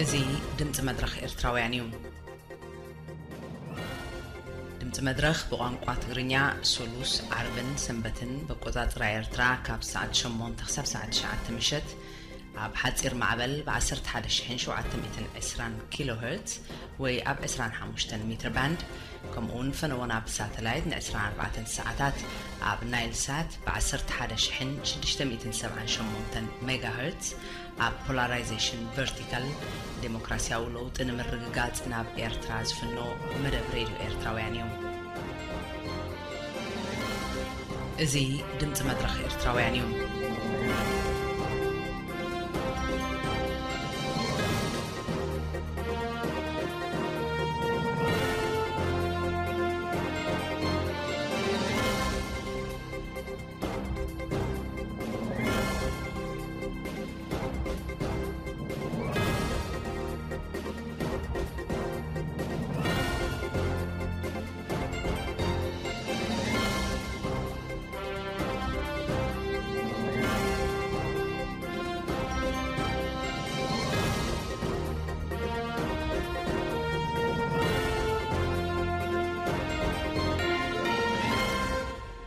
እዚ ድምፂ መድረኽ ኤርትራውያን እዩ። ድምፂ መድረኽ ብቋንቋ ትግርኛ ሶሉስ፣ ዓርብን ሰንበትን ብኣቆፃፅራ ኤርትራ ካብ ሰዓት ሸሞንተ ክሳብ ሰዓት ትሽዓተ ምሸት ኣብ ሓፂር ማዕበል ብ ዓሰርተ ሓደ ሺሕን ሸውዓተ ሚእትን ዕስራን ኪሎ ሄርትዝ ወይ ኣብ ዕስራን ሓሙሽተን ሜትር ባንድ፣ ከምኡ እውን ፈነወና ብሳተላይት ን ዕስራን ኣርባዕተን ሰዓታት ኣብ ናይል ሳት ብ ዓሰርተ ሓደ ሺሕን ሽዱሽተ ሚእትን ሰብዓን ሸሞንተን ሜጋ ሄርትዝ፣ ኣብ ፖላራይዜሽን ቨርቲካል ዴሞክራሲያዊ ለውጢ ንምርግጋጽ ናብ ኤርትራ ዝፍኖ መደብ ሬድዮ ኤርትራውያን እዩ። እዚ ድምጺ መድረኽ ኤርትራውያን እዩ።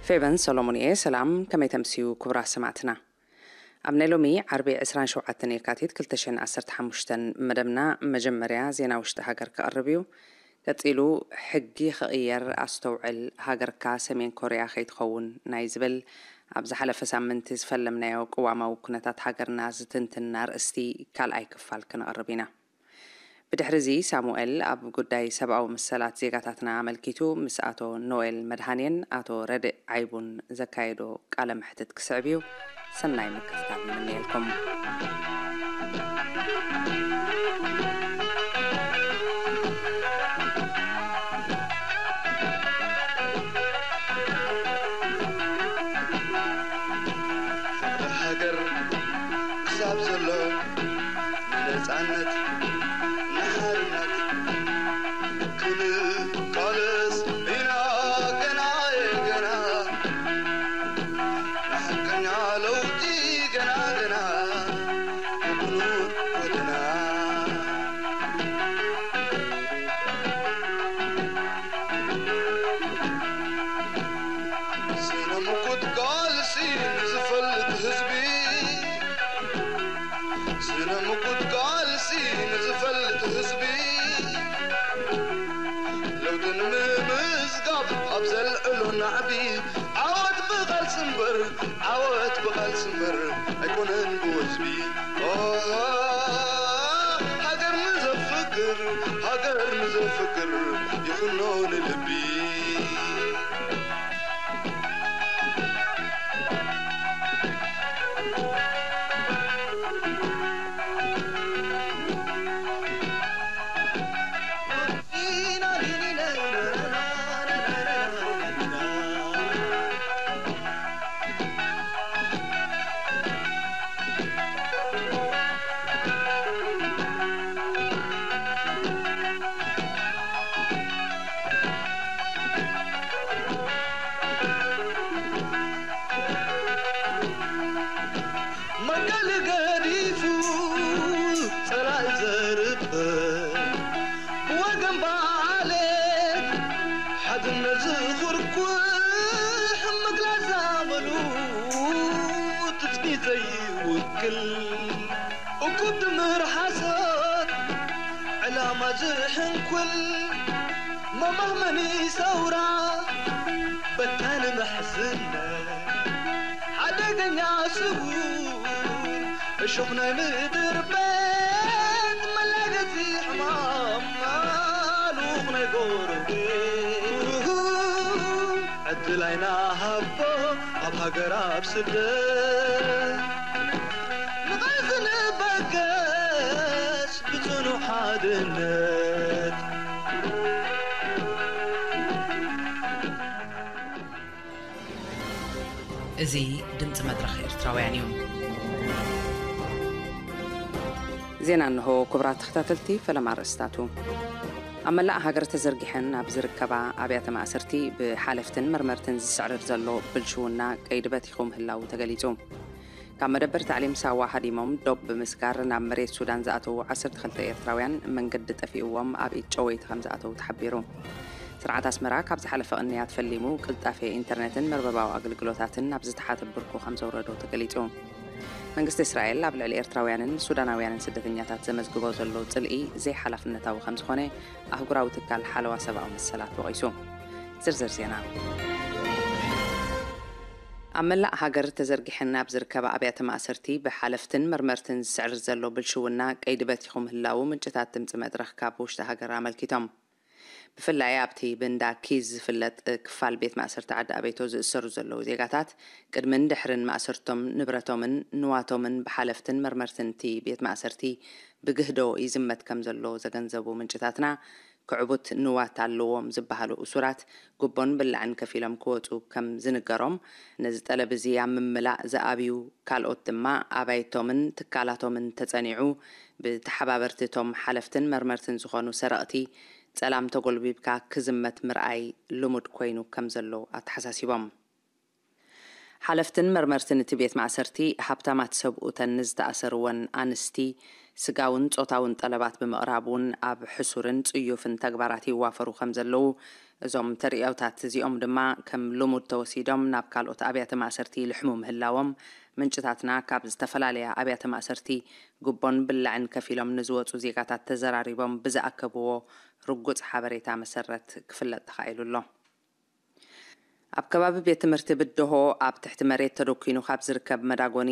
ፌበን ሰሎሞን እየ። ሰላም፣ ከመይ ተምስዩ ክቡራት ሰማዕትና? ኣብ ናይ ሎሚ ዓርቢ ዕስራን ሸውዓተን የካቲት ክልተ ሽሕን ዓሰርተ ሓሙሽተን መደብና መጀመርያ ዜና ውሽጢ ሃገር ክቐርብ እዩ። ቀጺሉ ሕጊ ክቕየር ኣስተውዕል፣ ሃገርካ ሰሜን ኮርያ ከይትኸውን ናይ ዝብል ኣብ ዝሓለፈ ሳምንቲ ዝፈለምናዮ ቅዋማዊ ኩነታት ሃገርና ዝትንትን ኣርእስቲ ካልኣይ ክፋል ክነቕርብ ኢና። ብድሕሪ እዚ ሳሙኤል ኣብ ጉዳይ ሰብኣዊ መሰላት ዜጋታትና ኣመልኪቱ ምስ ኣቶ ኖኤል መድሃኔን ኣቶ ረድእ ዓይቡን ዘካየዶ ቃለ መሕትት ክስዕብ እዩ። ሰናይ ምክትታል ንምነየልኩም። ፍቕሪ ሃገር ክሳብ ዘሎ ንነጻነት ንሓርነት ክንቃለስ ኢና ገና ገና። ንሓቀኛ ለውጢ ገና ገና ብብኑር ወደና። ስነ ምጉት ቃልሲ ንዝፈልጥ ህዝቢ፣ ስነ ምጉት ቃልሲ ንዝፈልጥ ህዝቢ፣ ለውጢ ንምምዝጋብ ኣብ ዘልዕሎ ናዕቢ፣ ዓወት ብቓልሲ እምበር፣ ዓወት ብቓልሲ እምበር ኣይኮነን ብወዝቢ። ኦ፣ ሃገር ንዘፍቅር፣ ሃገር ንዘፍቅር ይኹኖ ንልቢ። መቀል ገዲፉ ጸላኢ ዘርበ ብወገን ብዓሌት ሓድነት ዝኹርኩሕ ምግላጽ ኣመሉ ትጽቢት ዘይውክል እኩብ ድምር ሓሶት ዕላማ ዝሕንኩል መማህመኒ ሰውራ በታኒ መሕዝነት ሓደገኛ ስውር እሾኽ ናይ ምድር ቤት መላገጺ ሕማም ማሉኽ ናይ ጎረቤት ዕድል ኣይናሃቦ ኣብ ሃገር ኣብ ስደት ንቓልሲ ንበገስ ብጽኑዕ ሓድነት። እዚ ድምፂ መድረኽ ኤርትራውያን እዩ። ዜና እንሆ። ክቡራት ተኸታተልቲ፣ ፈለማ ኣርእስታቱ። ኣብ መላእ ሃገር ተዘርጊሐን ኣብ ዝርከባ ኣብያተ ማእሰርቲ ብሓለፍትን መርመርትን ዝስዕርር ዘሎ ብልሽውና ቀይዲ በቲኹ ምህላዉ ተገሊጹ። ኣብ መደበር ታዕሊም ሳዋ ሃዲሞም ዶብ ብምስጋር ናብ መሬት ሱዳን ዝኣተዉ ዓሰርተ ክልተ ኤርትራውያን መንገዲ ጠፊእዎም ኣብ ኢድ ጨወይቲ ከም ዝኣተዉ ተሓቢሩ። ስርዓት ኣስመራ ካብ ዝሓለፈ ቅንያት ፈሊሙ ቅልጣፌ ኢንተርነትን መርበባዊ ኣገልግሎታትን ናብ ዝተሓተ ብርኩ ከም ዘውረዶ ተገሊጹ። መንግስቲ እስራኤል ኣብ ልዕሊ ኤርትራውያንን ሱዳናውያንን ስደተኛታት ዘመዝግቦ ዘሎ ጽልኢ ዘይሓላፍነታዊ ከም ዝኾነ ኣህጉራዊ ትካል ሓለዋ ሰብኣዊ መሰላት ወቒሱ። ዝርዝር ዜና። ኣብ መላእ ሃገር ተዘርጊሐን ኣብ ዝርከባ ኣብያተ ማእሰርቲ ብሓለፍትን መርመርትን ዝስዕር ዘሎ ብልሽውና ቀይዲ በቲኹ ምህላዉ ምንጭታት ድምፂ መድረኽ ካብ ውሽጢ ሃገር ኣመልኪቶም። ብፍላይ ኣብቲ ብእንዳ ኪዝ ዝፍለጥ ክፋል ቤት ማእሰርቲ ዓዲ ኣቤቶ ዝእሰሩ ዘለዉ ዜጋታት ቅድምን ድሕርን ማእሰርቶም ንብረቶምን ንዋቶምን ብሓለፍትን መርመርትን እቲ ቤት ማእሰርቲ ብግህዶ ይዝመት ከም ዘሎ ዘገንዘቡ ምንጭታትና፣ ክዕቡት ንዋት ኣለዎም ዝበሃሉ እሱራት ጉቦን ብላዕን ከፊሎም ክወፁ ከም ዝንገሮም፣ ነዚ ጠለብ እዚ ኣብ ምምላእ ዝኣብዩ ካልኦት ድማ ኣባይቶምን ትካላቶምን ተጸኒዑ ብተሓባበርቲ እቶም ሓለፍትን መርመርትን ዝኾኑ ሰረቕቲ ጸላም ተጎልቢብካ ክዝመት ምርኣይ ልሙድ ኮይኑ ከም ዘሎ ኣተሓሳሲቦም። ሓለፍትን መርመርትን እቲ ቤት ማእሰርቲ ሃብታማት ሰብኡተን ንዝተኣሰርወን ኣንስቲ ስጋውን ጾታውን ጠለባት ብምቕራብ እውን ኣብ ሕሱርን ጽዩፍን ተግባራት ይዋፈሩ ከም ዘለዉ፣ እዞም ተርእዮታት እዚኦም ድማ ከም ልሙድ ተወሲዶም ናብ ካልኦት ኣብያተ ማእሰርቲ ይልሕሙ ምህላዎም ምንጭታትና ካብ ዝተፈላለያ ኣብያተ ማእሰርቲ ጉቦን ብላዕን ከፊሎም ንዝወጹ ዜጋታት ተዘራሪቦም ብዝኣከብዎ ርጉጽ ሓበሬታ መሰረት ክፍለጥ ተኻኢሉ ኣሎ። ኣብ ከባቢ ቤት ትምህርቲ ብድሆ ኣብ ትሕቲ መሬት ተደኲኑ ካብ ዝርከብ መዳጎኒ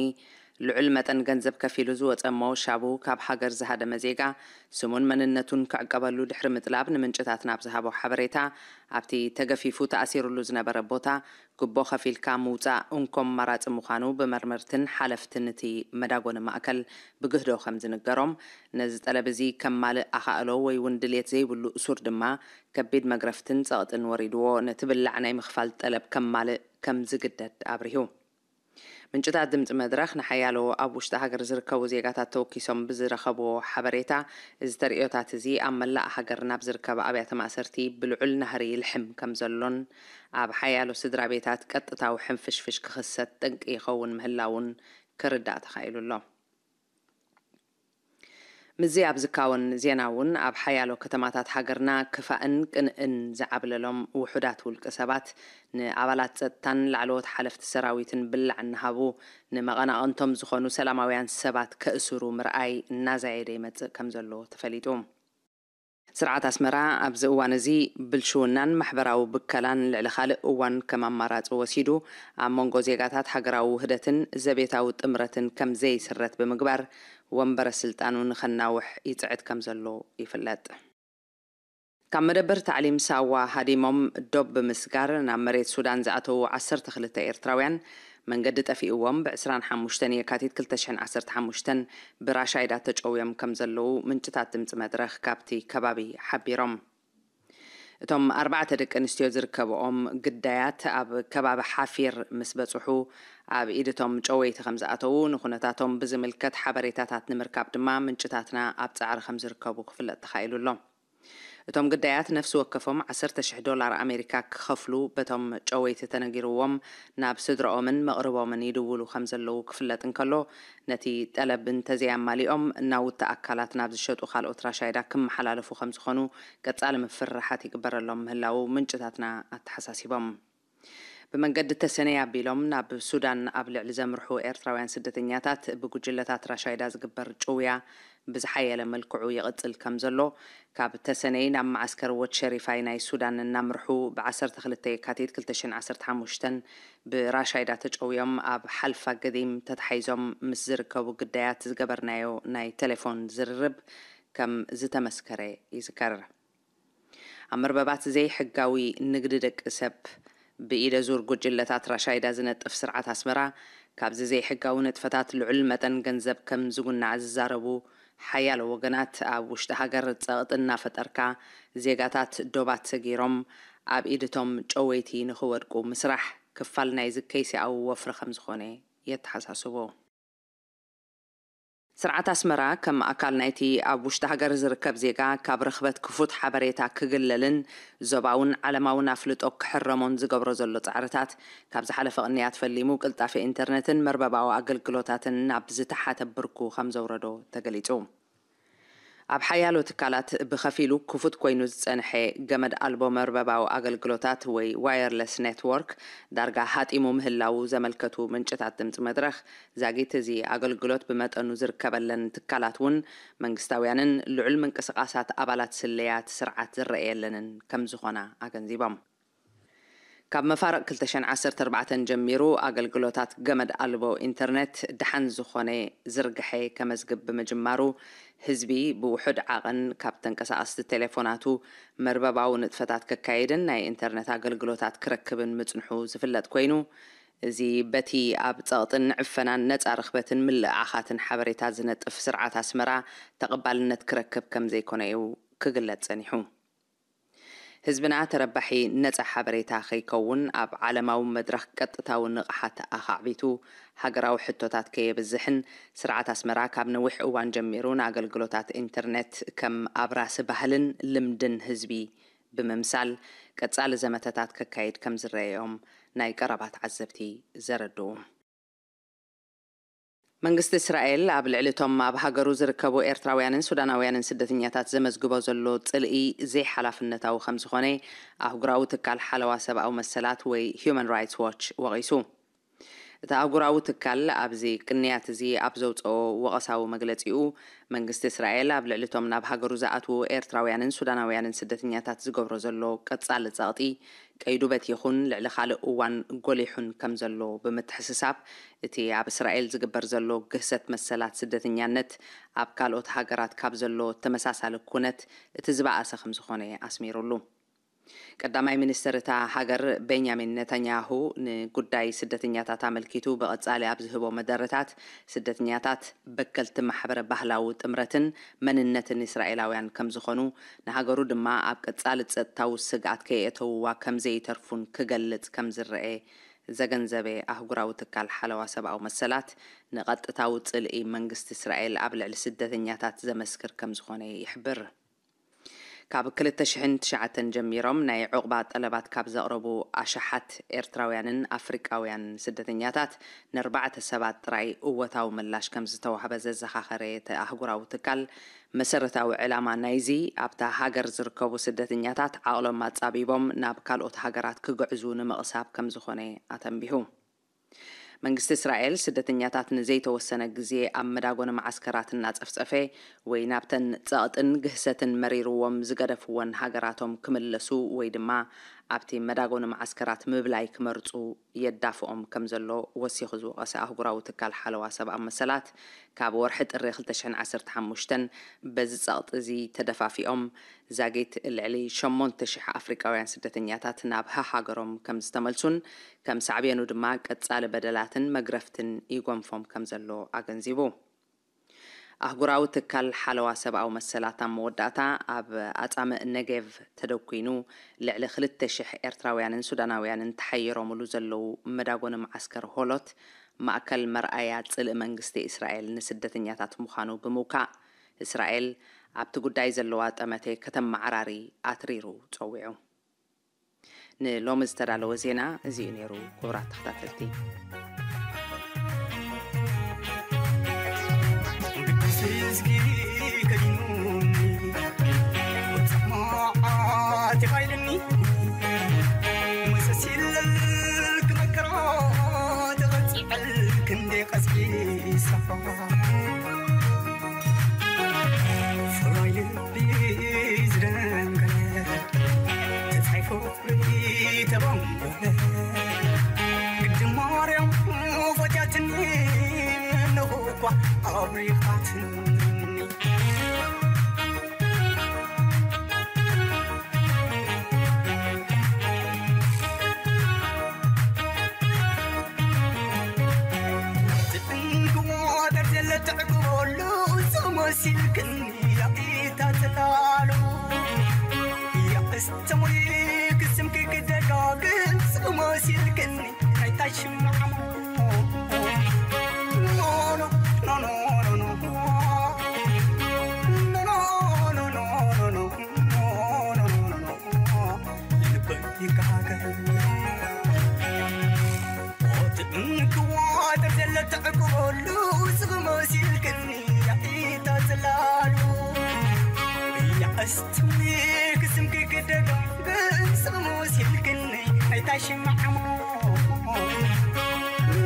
ልዑል መጠን ገንዘብ ከፊሉ ዝወጸ እሞ ሻቡ ካብ ሃገር ዝሃደመ ዜጋ ስሙን መንነቱን ክዕቀበሉ ድሕሪ ምጥላብ ንምንጭታት ናብ ዝሃቦ ሓበሬታ፣ ኣብቲ ተገፊፉ ተኣሲሩሉ ዝነበረ ቦታ ጉቦ ከፊልካ ምውጻእ እንኮ ኣማራጺ ምዃኑ ብመርመርትን ሓለፍትን እቲ መዳጎኒ ማእከል ብግህዶ ከም ዝንገሮም፣ ነዚ ጠለብ እዚ ከማልእ ኣኻእሎ ወይ እውን ድልየት ዘይብሉ እሱር ድማ ከቢድ መግረፍትን ጸቕጥን ወሪድዎ፣ ነቲ ብላዕ ናይ ምኽፋል ጠለብ ከማልእ ከም ዝግደድ ኣብሪሁ። ምንጭታት ድምጺ መድረኽ ንሓያሎ ኣብ ውሽጢ ሃገር ዝርከቡ ዜጋታት ተወኪሶም ብዝረኸብዎ ሓበሬታ፣ እዚ ተርእዮታት እዚ ኣብ መላእ ሃገር ናብ ዝርከባ ኣብያተ ማእሰርቲ ብልዑል ናህሪ ይልሕም ከም ዘሎን፣ ኣብ ሓያሎ ስድራ ቤታት ቀጥታዊ ሕንፍሽፍሽ ክኽሰት ጠንቂ ይኸውን ምህላውን ክርዳእ ተኻኢሉ ኣሎ። ምስዚ ኣብ ዝካወን ዜና እውን፣ ኣብ ሓያሎ ከተማታት ሃገርና ክፋእን ቅንእን ዝዓብለሎም ውሑዳት ውልቀ ሰባት ንኣባላት ጸጥታን ላዕለዎት ሓለፍቲ ሰራዊትን ብላዕ እናሃቡ ንመቐናቕንቶም ዝኾኑ ሰላማውያን ሰባት ከእስሩ ምርኣይ እናዛየደ ይመጽእ ከም ዘሎ ተፈሊጡ። ስርዓት ኣስመራ ኣብዚ እዋን እዚ ብልሽውናን ማሕበራዊ ብከላን ልዕሊ ካልእ እዋን ከም ኣማራጺ ወሲዱ፣ ኣብ መንጎ ዜጋታት ሃገራዊ ውህደትን ዘቤታዊ ጥምረትን ከም ዘይስረት ብምግባር፣ ወንበረ ስልጣኑ ንኸናውሕ ይጽዕት ከም ዘሎ ይፍለጥ። ካብ መደበር ታዕሊም ሳዋ ሃዲሞም ዶብ ብምስጋር ናብ መሬት ሱዳን ዝኣተዉ ዓሰርተ ክልተ ኤርትራውያን መንገዲ ጠፊእዎም ብ ዕስራን ሓሙሽተን የካቲት ክልተ ሽሕን ዓሰርተ ሓሙሽተን ብራሻይዳ ተጨውዮም ከም ዘለዉ ምንጭታት ድምጺ መድረኽ ካብቲ ከባቢ ሓቢሮም። እቶም ኣርባዕተ ደቂ ኣንስትዮ ዝርከብኦም ግዳያት ኣብ ከባቢ ሓፊር ምስ በጽሑ ኣብ ኢድ እቶም ጨወይቲ ከም ዝኣተዉ ንኹነታቶም ብዝምልከት ሓበሬታታት ንምርካብ ድማ ምንጭታትና ኣብ ጻዕሪ ከም ዝርከቡ ክፍለጥ ተኻኢሉ ኣሎ። እቶም ግዳያት ነፍሲ ወከፎም ዓሰርተ ሽሕ ዶላር ኣሜሪካ ክኸፍሉ በቶም ጨወይቲ ተነጊርዎም ናብ ስድረኦምን መቕርቦምን ይድውሉ ከም ዘለዉ ክፍለጥ እንከሎ፣ ነቲ ጠለብ እንተዘይኣማሊኦም ናውቲ ኣካላት ናብ ዝሸጡ ካልኦት ራሻይዳ ክመሓላለፉ ከም ዝኾኑ ቀጻሊ ምፍርራሓት ይግበረሎም ምህላዉ ምንጭታትና ኣተሓሳሲቦም። ብመንገዲ ተሰነይ ኣቢሎም ናብ ሱዳን ኣብ ልዕሊ ዘምርሑ ኤርትራውያን ስደተኛታት ብጉጅለታት ራሻይዳ ዝግበር ጭውያ ብዝሓየለ መልክዑ ይቕጽል ከም ዘሎ፣ ካብ ተሰነይ ናብ መዓስከር ወድ ሸሪፋይ ናይ ሱዳን እናምርሑ ብ ዓሰርተ ክልተ የካቲት ክልተ ሽሕን ዓሰርተ ሓሙሽተን ብራሻይዳ ተጨውዮም ኣብ ሓልፋ ገዲም ተታሒዞም ምስ ዝርከቡ ግዳያት ዝገበርናዮ ናይ ቴሌፎን ዝርርብ ከም ዝተመስከረ ይዝከር። ኣብ መርበባት ዘይሕጋዊ ንግዲ ደቂ ሰብ ብኢደ ዙር ጉጅለታት ራሻይዳ ዝነጥፍ ስርዓት ኣስመራ፣ ካብዚ ዘይሕጋዊ ንጥፈታት ልዑል መጠን ገንዘብ ከም ዝጉናዕ ዝዛረቡ ሓያሎ ወገናት፣ ኣብ ውሽጢ ሃገር ጸቕጢ እናፈጠርካ ዜጋታት ዶባት ሰጊሮም ኣብ ኢድ እቶም ጨወይቲ ንኽወድቁ ምስራሕ ክፋል ናይዚ ከይሲኣዊ ወፍሪ ከም ዝኾነ የተሓሳስቡ። ስርዓት ኣስመራ ከም ኣካል ናይቲ ኣብ ውሽጢ ሃገር ዝርከብ ዜጋ ካብ ርኽበት ክፉት ሓበሬታ ክግለልን ዞባውን ዓለማውን ኣፍልጦ ክሕረሞን ዝገብሮ ዘሎ ጻዕርታት፣ ካብ ዝሓለፈ ቅንያት ፈሊሙ ቅልጣፈ ኢንተርነትን መርበባዊ ኣገልግሎታትን ናብ ዝተሓተ ብርኩ ከም ዘውረዶ ተገሊጹ። ኣብ ሓያሎ ትካላት ብኸፊሉ ክፉት ኮይኑ ዝጸንሐ ገመድ ኣልቦ መርበባዊ ኣገልግሎታት ወይ ዋየርለስ ኔትወርክ ዳርጋ ሃጢሙ ምህላዉ ዘመልከቱ ምንጭታት ድምጺ መድረኽ፣ ዛጊት እዚ ኣገልግሎት ብመጠኑ ዝርከበለን ትካላት እውን መንግስታውያንን ልዑል ምንቅስቓሳት ኣባላት ስለያት ስርዓት ዝረኣየለንን ከም ዝኾና ኣገንዚቦም። ካብ መፋርቕ ክልተ ሽሕን ዓሰርተ ኣርባዕተን ጀሚሩ ኣገልግሎታት ገመድ ኣልቦ ኢንተርነት ደሓን ዝኾነ ዝርግሐ ከመዝግብ ብምጅማሩ፣ ህዝቢ ብውሑድ ዓቐን ካብ ተንቀሳቐስቲ ቴሌፎናቱ መርበባዊ ንጥፈታት ከካይድን ናይ ኢንተርነት ኣገልግሎታት ክረክብን ምጽንሑ ዝፍለጥ ኮይኑ፣ እዚ በቲ ኣብ ጸቕጥን ዕፈናን ነጻ ርኽበትን ምልእዓኻትን ሓበሬታ ዝነጥፍ ስርዓት ኣስመራ ተቐባልነት ክረክብ ከም ዘይኮነ እዩ ክግለጽ ጸኒሑ። ህዝብና ተረባሒ ነጻ ሓበሬታ ከይከውን ኣብ ዓለማዊ መድረኽ ቀጥታዊ ንቕሓት ኣኻዕቢቱ ሃገራዊ ሕቶታት ከየብዝሕን ስርዓት ኣስመራ ካብ ነዊሕ እዋን ጀሚሩ ንኣገልግሎታት ኢንተርኔት ከም ኣብ ራሲ ባህልን ልምድን ህዝቢ ብምምሳል ቀጻሊ ዘመተታት ከካይድ ከም ዝረኣዮም ናይ ቀረባ ተዓዘብቲ ዘረድኡ። መንግስቲ እስራኤል ኣብ ልዕሊ እቶም ኣብ ሃገሩ ዝርከቡ ኤርትራውያንን ሱዳናውያንን ስደተኛታት ዘመዝግቦ ዘሎ ጽልኢ ዘይሓላፍነታዊ ከም ዝኾነ ኣህጉራዊ ትካል ሓለዋ ሰብኣዊ መሰላት ወይ ሂዩማን ራይትስ ዎች ወቒሱ። እቲ ኣህጉራዊ ትካል ኣብዚ ቅንያት እዚ ኣብ ዘውጽኦ ወቐሳዊ መግለጺኡ፣ መንግስቲ እስራኤል ኣብ ልዕሊ እቶም ናብ ሃገሩ ዝኣትዉ ኤርትራውያንን ሱዳናውያንን ስደተኛታት ዝገብሮ ዘሎ ቀጻሊ ጸቕጢ ቀይዱ በቲኹን ልዕሊ ካልእ እዋን ጎሊሑን ከም ዘሎ ብምትሕስሳብ፣ እቲ ኣብ እስራኤል ዝግበር ዘሎ ግህሰት መሰላት ስደተኛነት ኣብ ካልኦት ሃገራት ካብ ዘሎ ተመሳሳሊ ኩነት እቲ ዝበኣሰ ከም ዝኾነ ኣስሚሩሉ። ቀዳማይ ሚኒስተር እታ ሃገር ቤንያሚን ነታንያሁ ንጉዳይ ስደተኛታት ኣመልኪቱ ብቐጻሊ ኣብ ዝህቦ መደረታት፣ ስደተኛታት በከልቲ ማሕበረ ባህላዊ ጥምረትን መንነትን እስራኤላውያን ከም ዝኾኑ፣ ንሃገሩ ድማ ኣብ ቀጻሊ ጸጥታዊ ስግኣት ከየእተውዋ ከም ዘይተርፉን ክገልጽ ከም ዝረኤ ዘገንዘበ ኣህጉራዊ ትካል ሓለዋ ሰብኣዊ መሰላት፣ ንቐጥታዊ ጽልኢ መንግስቲ እስራኤል ኣብ ልዕሊ ስደተኛታት ዘመስክር ከም ዝኾነ ይሕብር። ካብ ክልተ ሽሕን ትሽዓተን ጀሚሮም ናይ ዑቕባ ጠለባት ካብ ዘቕረቡ ኣሽሓት ኤርትራውያንን ኣፍሪቃውያን ስደተኛታት ንኣርባዕተ ሰባት ጥራይ እወታዊ ምላሽ ከም ዝተዋህበ ዘዘኻኸረ እቲ ኣህጉራዊ ትካል፣ መሰረታዊ ዕላማ ናይዚ ኣብታ ሃገር ዝርከቡ ስደተኛታት ዓቕሎም ኣጻቢቦም ናብ ካልኦት ሃገራት ክግዕዙ ንምቕሳብ ከም ዝኾነ ኣተንቢሁ። መንግስቲ እስራኤል ስደተኛታት ንዘይተወሰነ ግዜ ኣብ መዳጎኒ መዓስከራት እናጸፍጸፈ ወይ ናብተን ጸቕጥን ግህሰትን መሪርዎም ዝገደፍወን ሃገራቶም ክምለሱ ወይ ድማ ኣብቲ መዳጎኒ መዓስከራት ምብላይ ክመርጹ የዳፍኦም ከም ዘሎ ወሲኹ ዝወቐሰ ኣህጉራዊ ትካል ሓለዋ ሰብኣዊ መሰላት፣ ካብ ወርሒ ጥሪ ክልተ ሽሕን ዓሰርተ ሓሙሽተን በዚ ጸቕጢ እዚ ተደፋፊኦም ዛጊት ልዕሊ ሸሞንተ ሽሕ ኣፍሪቃውያን ስደተኛታት ናብ ሃሃገሮም ከም ዝተመልሱን ከም ሳዕቤኑ ድማ ቀጻሊ በደላትን መግረፍትን ይጎንፎም ከም ዘሎ ኣገንዚቡ። ኣህጉራዊ ትካል ሓለዋ ሰብኣዊ መሰላት ኣብ መወዳእታ ኣብ ኣጻምእ ነጌቭ ተደኲኑ ልዕሊ ክልተ ሽሕ ኤርትራውያንን ሱዳናውያንን ተሓይሮምሉ ዘለዉ መዳጎኒ መዓስከር ሆሎት ማእከል መርኣያ ጽልኢ መንግስቲ እስራኤል ንስደተኛታት ምዃኑ ብምውካእ፣ እስራኤል ኣብቲ ጉዳይ ዘለዋ ጠመተ ከተመዓራሪ ኣትሪሩ ጸዊዑ። ንሎሚ ዝተዳለወ ዜና እዚ እዩ ነይሩ። ክቡራት ተኸታተልቲ፣ ተዕቅበሉ ስቕ መሲልክኒ ያዒታ ጽላሉ። ያእስትዊ ክስምኪ ክደጋግም ስቕ መሲልክኒ ኣይታሽምዓሞ።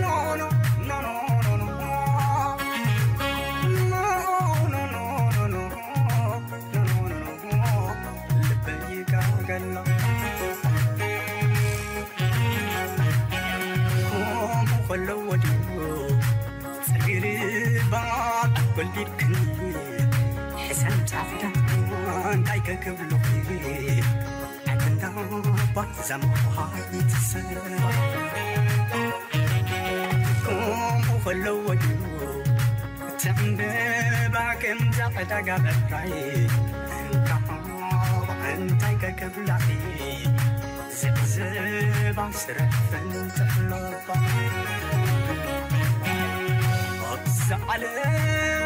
ኖ፣ ኖ፣ ኖ፣ ኖ፣ ኖ፣ ኖ። ኖ፣ ኖ፣ ኖ፣ ኖ፣ ኖ፣ ኖ። ልበይ ይጋገሎ። ከምኡ ከለዎ ድዩ ጽርግርባ ጎልቢብክኒ? ሕሰም ጻፍዳ እንታይ ከክብሉኺ? ኣተንታ ባዛ መውሃይት ሰብ። ከምኡ ከለዎ ድዩ ትዕምብባ ከምዛ ዕዳጋ በራይ? እንካብ እንታይ ከክብላኺ? ዝዕዝባ ስራሕ ፍንትሕሎባ። ኣብዛ ዓለም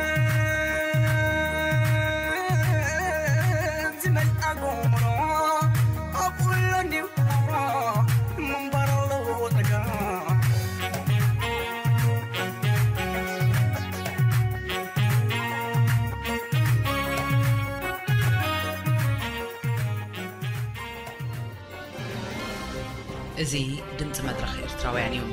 ዝመልኣ ጎምሮ፣ ኣብ ኩሉ እንዲሁ ምንባር ኣለዎ ዕዳ። እዚ ድምጺ መድረኽ ኤርትራውያን እዩ።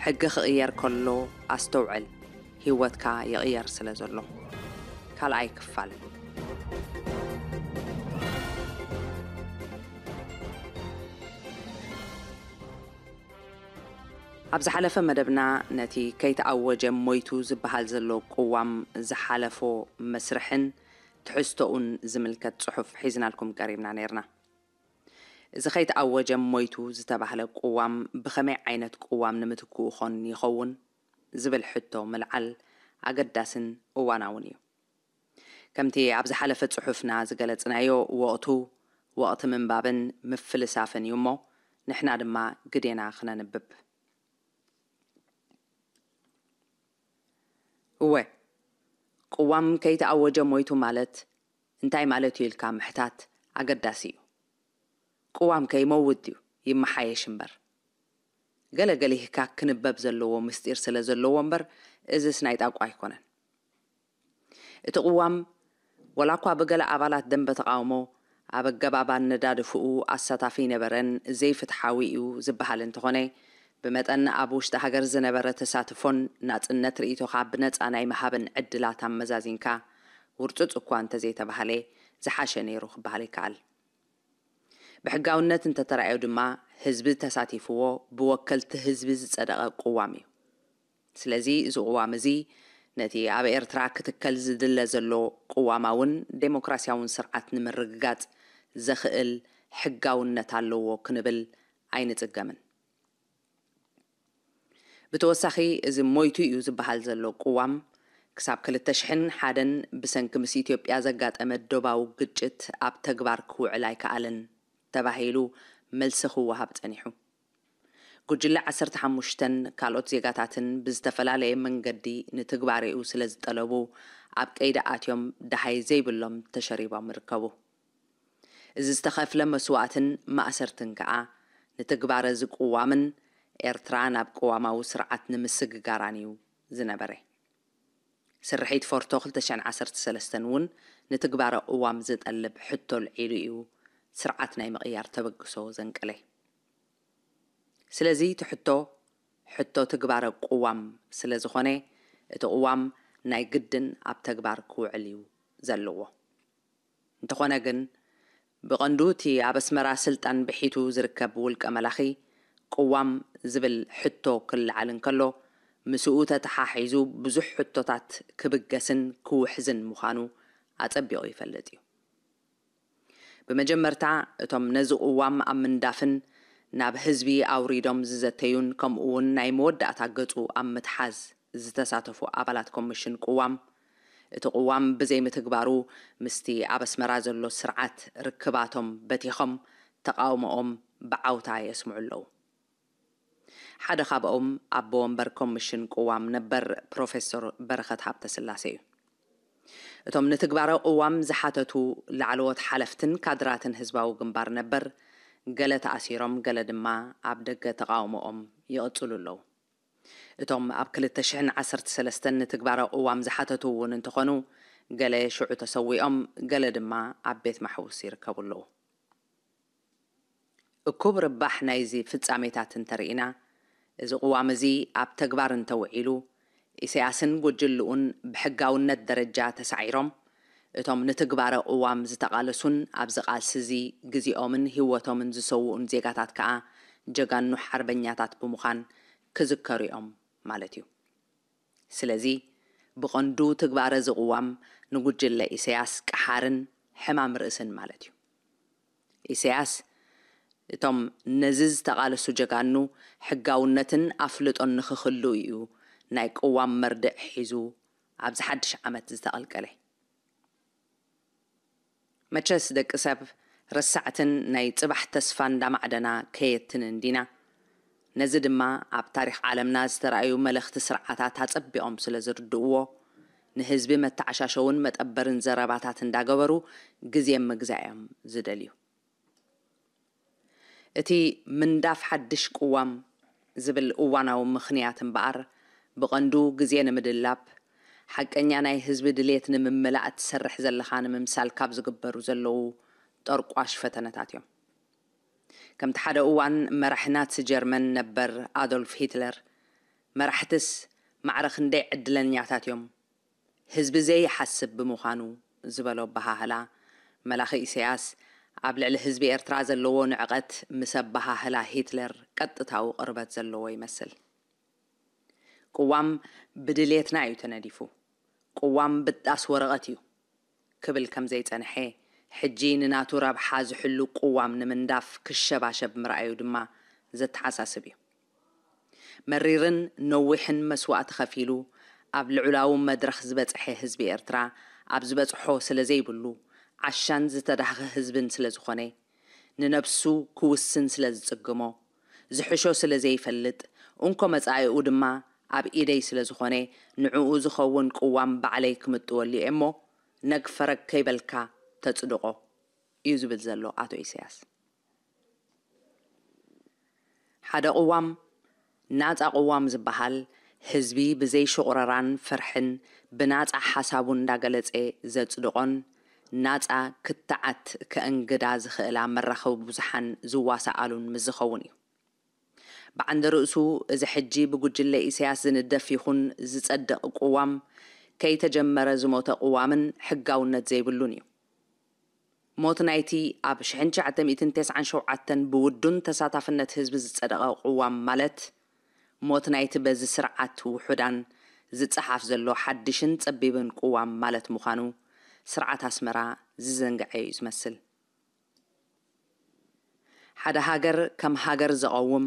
ሕጊ ክቕየር ከሎ ኣስተውዕል፣ ህይወትካ ይቕየር ስለ ዘሎ። ካልኣይ ክፋል። ኣብ ዝሓለፈ መደብና ነቲ ከይተኣወጀ ሞይቱ ዝበሃል ዘሎ ቅዋም ዝሓለፎ መስርሕን ትሕዝቶኡን ዝምልከት ጽሑፍ ሒዝናልኩም ቀሪብና ነይርና። እዚ ከይተኣወጀ ሞይቱ ዝተባህለ ቅዋም ብኸመይ ዓይነት ቅዋም ንምትክኡ ኾን ይኸውን ዝብል ሕቶ ምልዓል ኣገዳስን እዋናውን እዩ። ከምቲ ኣብ ዝሓለፈ ጽሑፍና ዝገለጽናዮ፣ ወቕቱ ወቕቲ ምንባብን ምፍልሳፍን እዩ እሞ፣ ንሕና ድማ ግዴና ክነንብብ። እወ፣ ቅዋም ከይተኣወጀ ሞይቱ ማለት እንታይ ማለት እዩ ኢልካ ምሕታት ኣገዳሲ እዩ። ቅዋም ከይመውት ድዩ ይመሓየሽ እምበር። ገለ ገሊህካ ክንበብ ዘለዎ ምስጢር ስለ ዘለዎ እምበር፣ እዝስ ናይ ጣቋ ኣይኮነን። እቲ ቅዋም፣ ወላ እኳ ብገለ ኣባላት ደንበ ተቓውሞ ኣብ ኣገባብ ኣነዳድፍኡ ኣሳታፊ ኣይነበረን፣ ዘይፍትሓዊ እዩ ዝበሃል እንተኾነ፣ ብመጠን ኣብ ውሽጢ ሃገር ዝነበረ ተሳትፎን ናጽነት ርእይቶኻ ብነጻ ናይ ምሃብን ዕድላት ኣመዛዚንካ፣ ውርጹጽ እኳ እንተዘይተባህለ፣ ዝሓሸ ነይሩ ክበሃል ይከኣል። ብሕጋውነት እንተተራእዮ ድማ፣ ህዝቢ ተሳቲፍዎ፣ ብወከልቲ ህዝቢ ዝጸደቐ ቅዋም እዩ። ስለዚ፣ እዚ ቅዋም እዚ፣ ነቲ ኣብ ኤርትራ ክትከል ዝድለ ዘሎ ቅዋማውን ዴሞክራስያውን ስርዓት ንምርግጋጽ ዘኽእል ሕጋውነት ኣለዎ ክንብል ኣይንጽገምን። ብተወሳኺ፣ እዚ ሞይቱ እዩ ዝበሃል ዘሎ ቅዋም፣ ክሳብ ክልተ ሽሕን ሓደን ብሰንኪ ምስ ኢትዮጵያ ዘጋጠመ ዶባዊ ግጭት ኣብ ተግባር ክውዕል ኣይከኣለን ተባሂሉ መልሲ ክወሃብ ጸኒሑ። ጉጅለ ዓሰርተ ሓሙሽተን ካልኦት ዜጋታትን ብዝተፈላለየ መንገዲ ንትግባሬኡ ስለ ዝጠለቡ፣ ኣብ ቀይዲ ኣትዮም ደሃይ ዘይብሎም ተሸሪቦም ይርከቡ። እዚ ዝተኸፍለ መስዋእትን ማእሰርትን ከኣ ንትግባረ እዚ ቅዋምን ኤርትራ ናብ ቅዋማዊ ስርዓት ንምስግጋራን እዩ ዝነበረ። ስርሒት ፎርቶ ክልተ ሽሕን ዓሰርተ ሰለስተን እውን ንትግባረ ቅዋም ዝጠልብ ሕቶ ኣልዒሉ እዩ ስርዓት ናይ ምቕያር ተበግሶ ዘንቀለ። ስለዚ እቲ ሕቶ፣ ሕቶ ትግባረ ቅዋም ስለ ዝኾነ፣ እቲ ቅዋም ናይ ግድን ኣብ ተግባር ክውዕል እዩ ዘለዎ። እንተኾነ ግን፣ ብቐንዱ እቲ ኣብ ኣስመራ ስልጣን ብሒቱ ዝርከብ ውልቀ መላኺ፣ ቅዋም ዝብል ሕቶ ክለዓል እንከሎ፣ ምስኡ ተተሓሒዙ ብዙሕ ሕቶታት ክብገስን ክውሕዝን ምዃኑ ኣጸቢቑ ይፈልጥ እዩ። ብመጀመርታ፣ እቶም ነዚ ቅዋም ኣብ ምንዳፍን ናብ ህዝቢ ኣውሪዶም ዝዘተዩን፣ ከምኡ እውን ናይ መወዳእታ ገጹ ኣብ ምትሓዝ ዝተሳተፉ ኣባላት ኮሚሽን ቅዋም፣ እቲ ቅዋም ብዘይምትግባሩ ምስቲ ኣብ ኣስመራ ዘሎ ስርዓት ርክባቶም በቲኾም ተቓውሞኦም ብዓውታ የስምዑ ኣለዉ። ሓደ ካብኦም ኣቦ ወንበር ኮሚሽን ቅዋም ነበር ፕሮፌሰር በረኸት ሃብተስላሴ እዩ። እቶም ንትግባረ ቅዋም ዝሓተቱ ላዕለዎት ሓለፍትን ካድራትን ህዝባዊ ግንባር ነበር ገለ ተኣሲሮም፣ ገለ ድማ ኣብ ደገ ተቓውሞኦም ይቕጽሉ ኣለዉ። እቶም ኣብ ክልተ ሽሕን ዓሰርተ ሰለስተን ንትግባረ ቅዋም ዝሓተቱ እውን እንተኾኑ፣ ገለ ሽዑ ተሰዊኦም፣ ገለ ድማ ኣብ ቤት ማሕቡስ ይርከቡ ኣለዉ። እኩብ ርባሕ ናይዚ ፍጻሜታት እንተርኢና፣ እዚ ቅዋም እዚ ኣብ ተግባር እንተውዒሉ፣ ኢሳያስን ጉጅልኡን ብሕጋውነት ደረጃ ተሳዒሮም፣ እቶም ንትግባረ ቅዋም ዝተቓለሱን ኣብዚ ቃልሲ እዚ ግዜኦምን ህይወቶምን ዝሰውኡን ዜጋታት ከኣ ጀጋኑ ሓርበኛታት ብምዃን ክዝከሩ እዮም ማለት እዩ። ስለዚ ብቐንዱ ትግባረ እዚ ቅዋም ንጉጅለ ኢሳያስ ቀሓርን ሕማም ርእስን ማለት እዩ። ኢሳያስ እቶም ነዚ ዝተቓለሱ ጀጋኑ ሕጋውነትን ኣፍልጦን ንኽህሉ እዩ ናይ ቅዋም መርድእ ሒዙ ኣብዚ ሓድሽ ዓመት ዝተቐልቀለ። መቸስ ደቂ ሰብ ረሳዕትን ናይ ጽባሕ ተስፋ እንዳማዕደና ከየትንን ዲና? ነዚ ድማ ኣብ ታሪኽ ዓለምና ዝተራእዩ መለኽቲ ስርዓታት ኣጸቢቖም ስለ ዝርድእዎ፣ ንህዝቢ መተዓሻሸውን መጠበርን ዘረባታት እንዳገበሩ ግዜ ምግዛእ እዮም ዝደልዩ። እቲ ምንዳፍ ሓድሽ ቅዋም ዝብል እዋናዊ ምኽንያት እምበኣር፣ ብቐንዱ ግዜ ንምድላብ፣ ሓቀኛ ናይ ህዝቢ ድሌት ንምምላእ ትሰርሕ ዘለኻ ንምምሳል ካብ ዝግበሩ ዘለዉ ጠርቋሽ ፈተነታት እዮም። ከምቲ ሓደ እዋን መራሒ ናትሲ ጀርመን ነበር ኣዶልፍ ሂትለር፣ "መራሕትስ ማዕረ ክንደይ ዕድለኛታት እዮም፣ ህዝቢ ዘይሓስብ ብምዃኑ" ዝበሎ ኣበሃህላ፣ መላኺ ኢሳያስ ኣብ ልዕሊ ህዝቢ ኤርትራ ዘለዎ ንዕቐት ምስ ኣበሃህላ ሂትለር ቀጥታዊ ቅርበት ዘለዎ ይመስል። ቅዋም ብድሌትና እዩ ተነዲፉ። ቅዋም ብጣስ ወረቐት እዩ ክብል ከም ዘይጸንሐ፣ ሕጂ ንናቱ ረብሓ ዝሕሉ ቅዋም ንምንዳፍ ክሸባሸብ ምርኣዩ ድማ ዘተሓሳስብ እዩ። መሪርን ነዊሕን መስዋእቲ ከፊሉ ኣብ ልዑላዊ መድረኽ ዝበጽሐ ህዝቢ ኤርትራ፣ ኣብ ዝበጽሖ ስለ ዘይብሉ፣ ዓሻን ዝተዳህኸ ህዝብን ስለ ዝኾነ፣ ንነብሱ ክውስን ስለ ዝጽግሞ፣ ዝሕሾ ስለ ዘይፈልጥ፣ እንኮ መጻኢኡ ድማ ኣብ ኢደይ ስለ ዝኾነ፣ ንዕኡ ዝኸውን ቅዋም ባዕለይ ክምጥወሉ እየ እሞ፣ ነግ ፈረግ ከይበልካ ተጽድቖ እዩ ዝብል ዘሎ ኣቶ ኢሳያስ። ሓደ ቅዋም፣ ናጻ ቅዋም ዝበሃል፣ ህዝቢ ብዘይ ሽቑረራን ፍርሕን ብናጻ ሓሳቡ እንዳገለጸ ዘጽድቖን፣ ናጻ ክትዓት ከእንግዳ ዝኽእላ መራኸቢ ብዙሓን ዝዋሳኣሉን ምስ ዝኸውን እዩ። ብዓንደ ርእሱ፣ እዚ ሕጂ ብጉጅለ ኢሳያስ ዝንደፍ ይኹን ዝጸድቕ ቅዋም፣ ከይተጀመረ ዝሞተ ቅዋምን ሕጋውነት ዘይብሉን እዩ። ሞት ናይቲ ኣብ ሽሕን ትሽዓተ ሚእትን ተስዓን ሸውዓተን ብውዱን ተሳታፍነት ህዝቢ ዝጸደቐ ቅዋም ማለት፣ ሞት ናይቲ በዚ ስርዓት ውሑዳን ዝጸሓፍ ዘሎ ሓድሽን ጸቢብን ቅዋም ማለት ምዃኑ ስርዓት ኣስመራ ዝዘንግዐ እዩ ዝመስል። ሓደ ሃገር ከም ሃገር ዘቐውም፣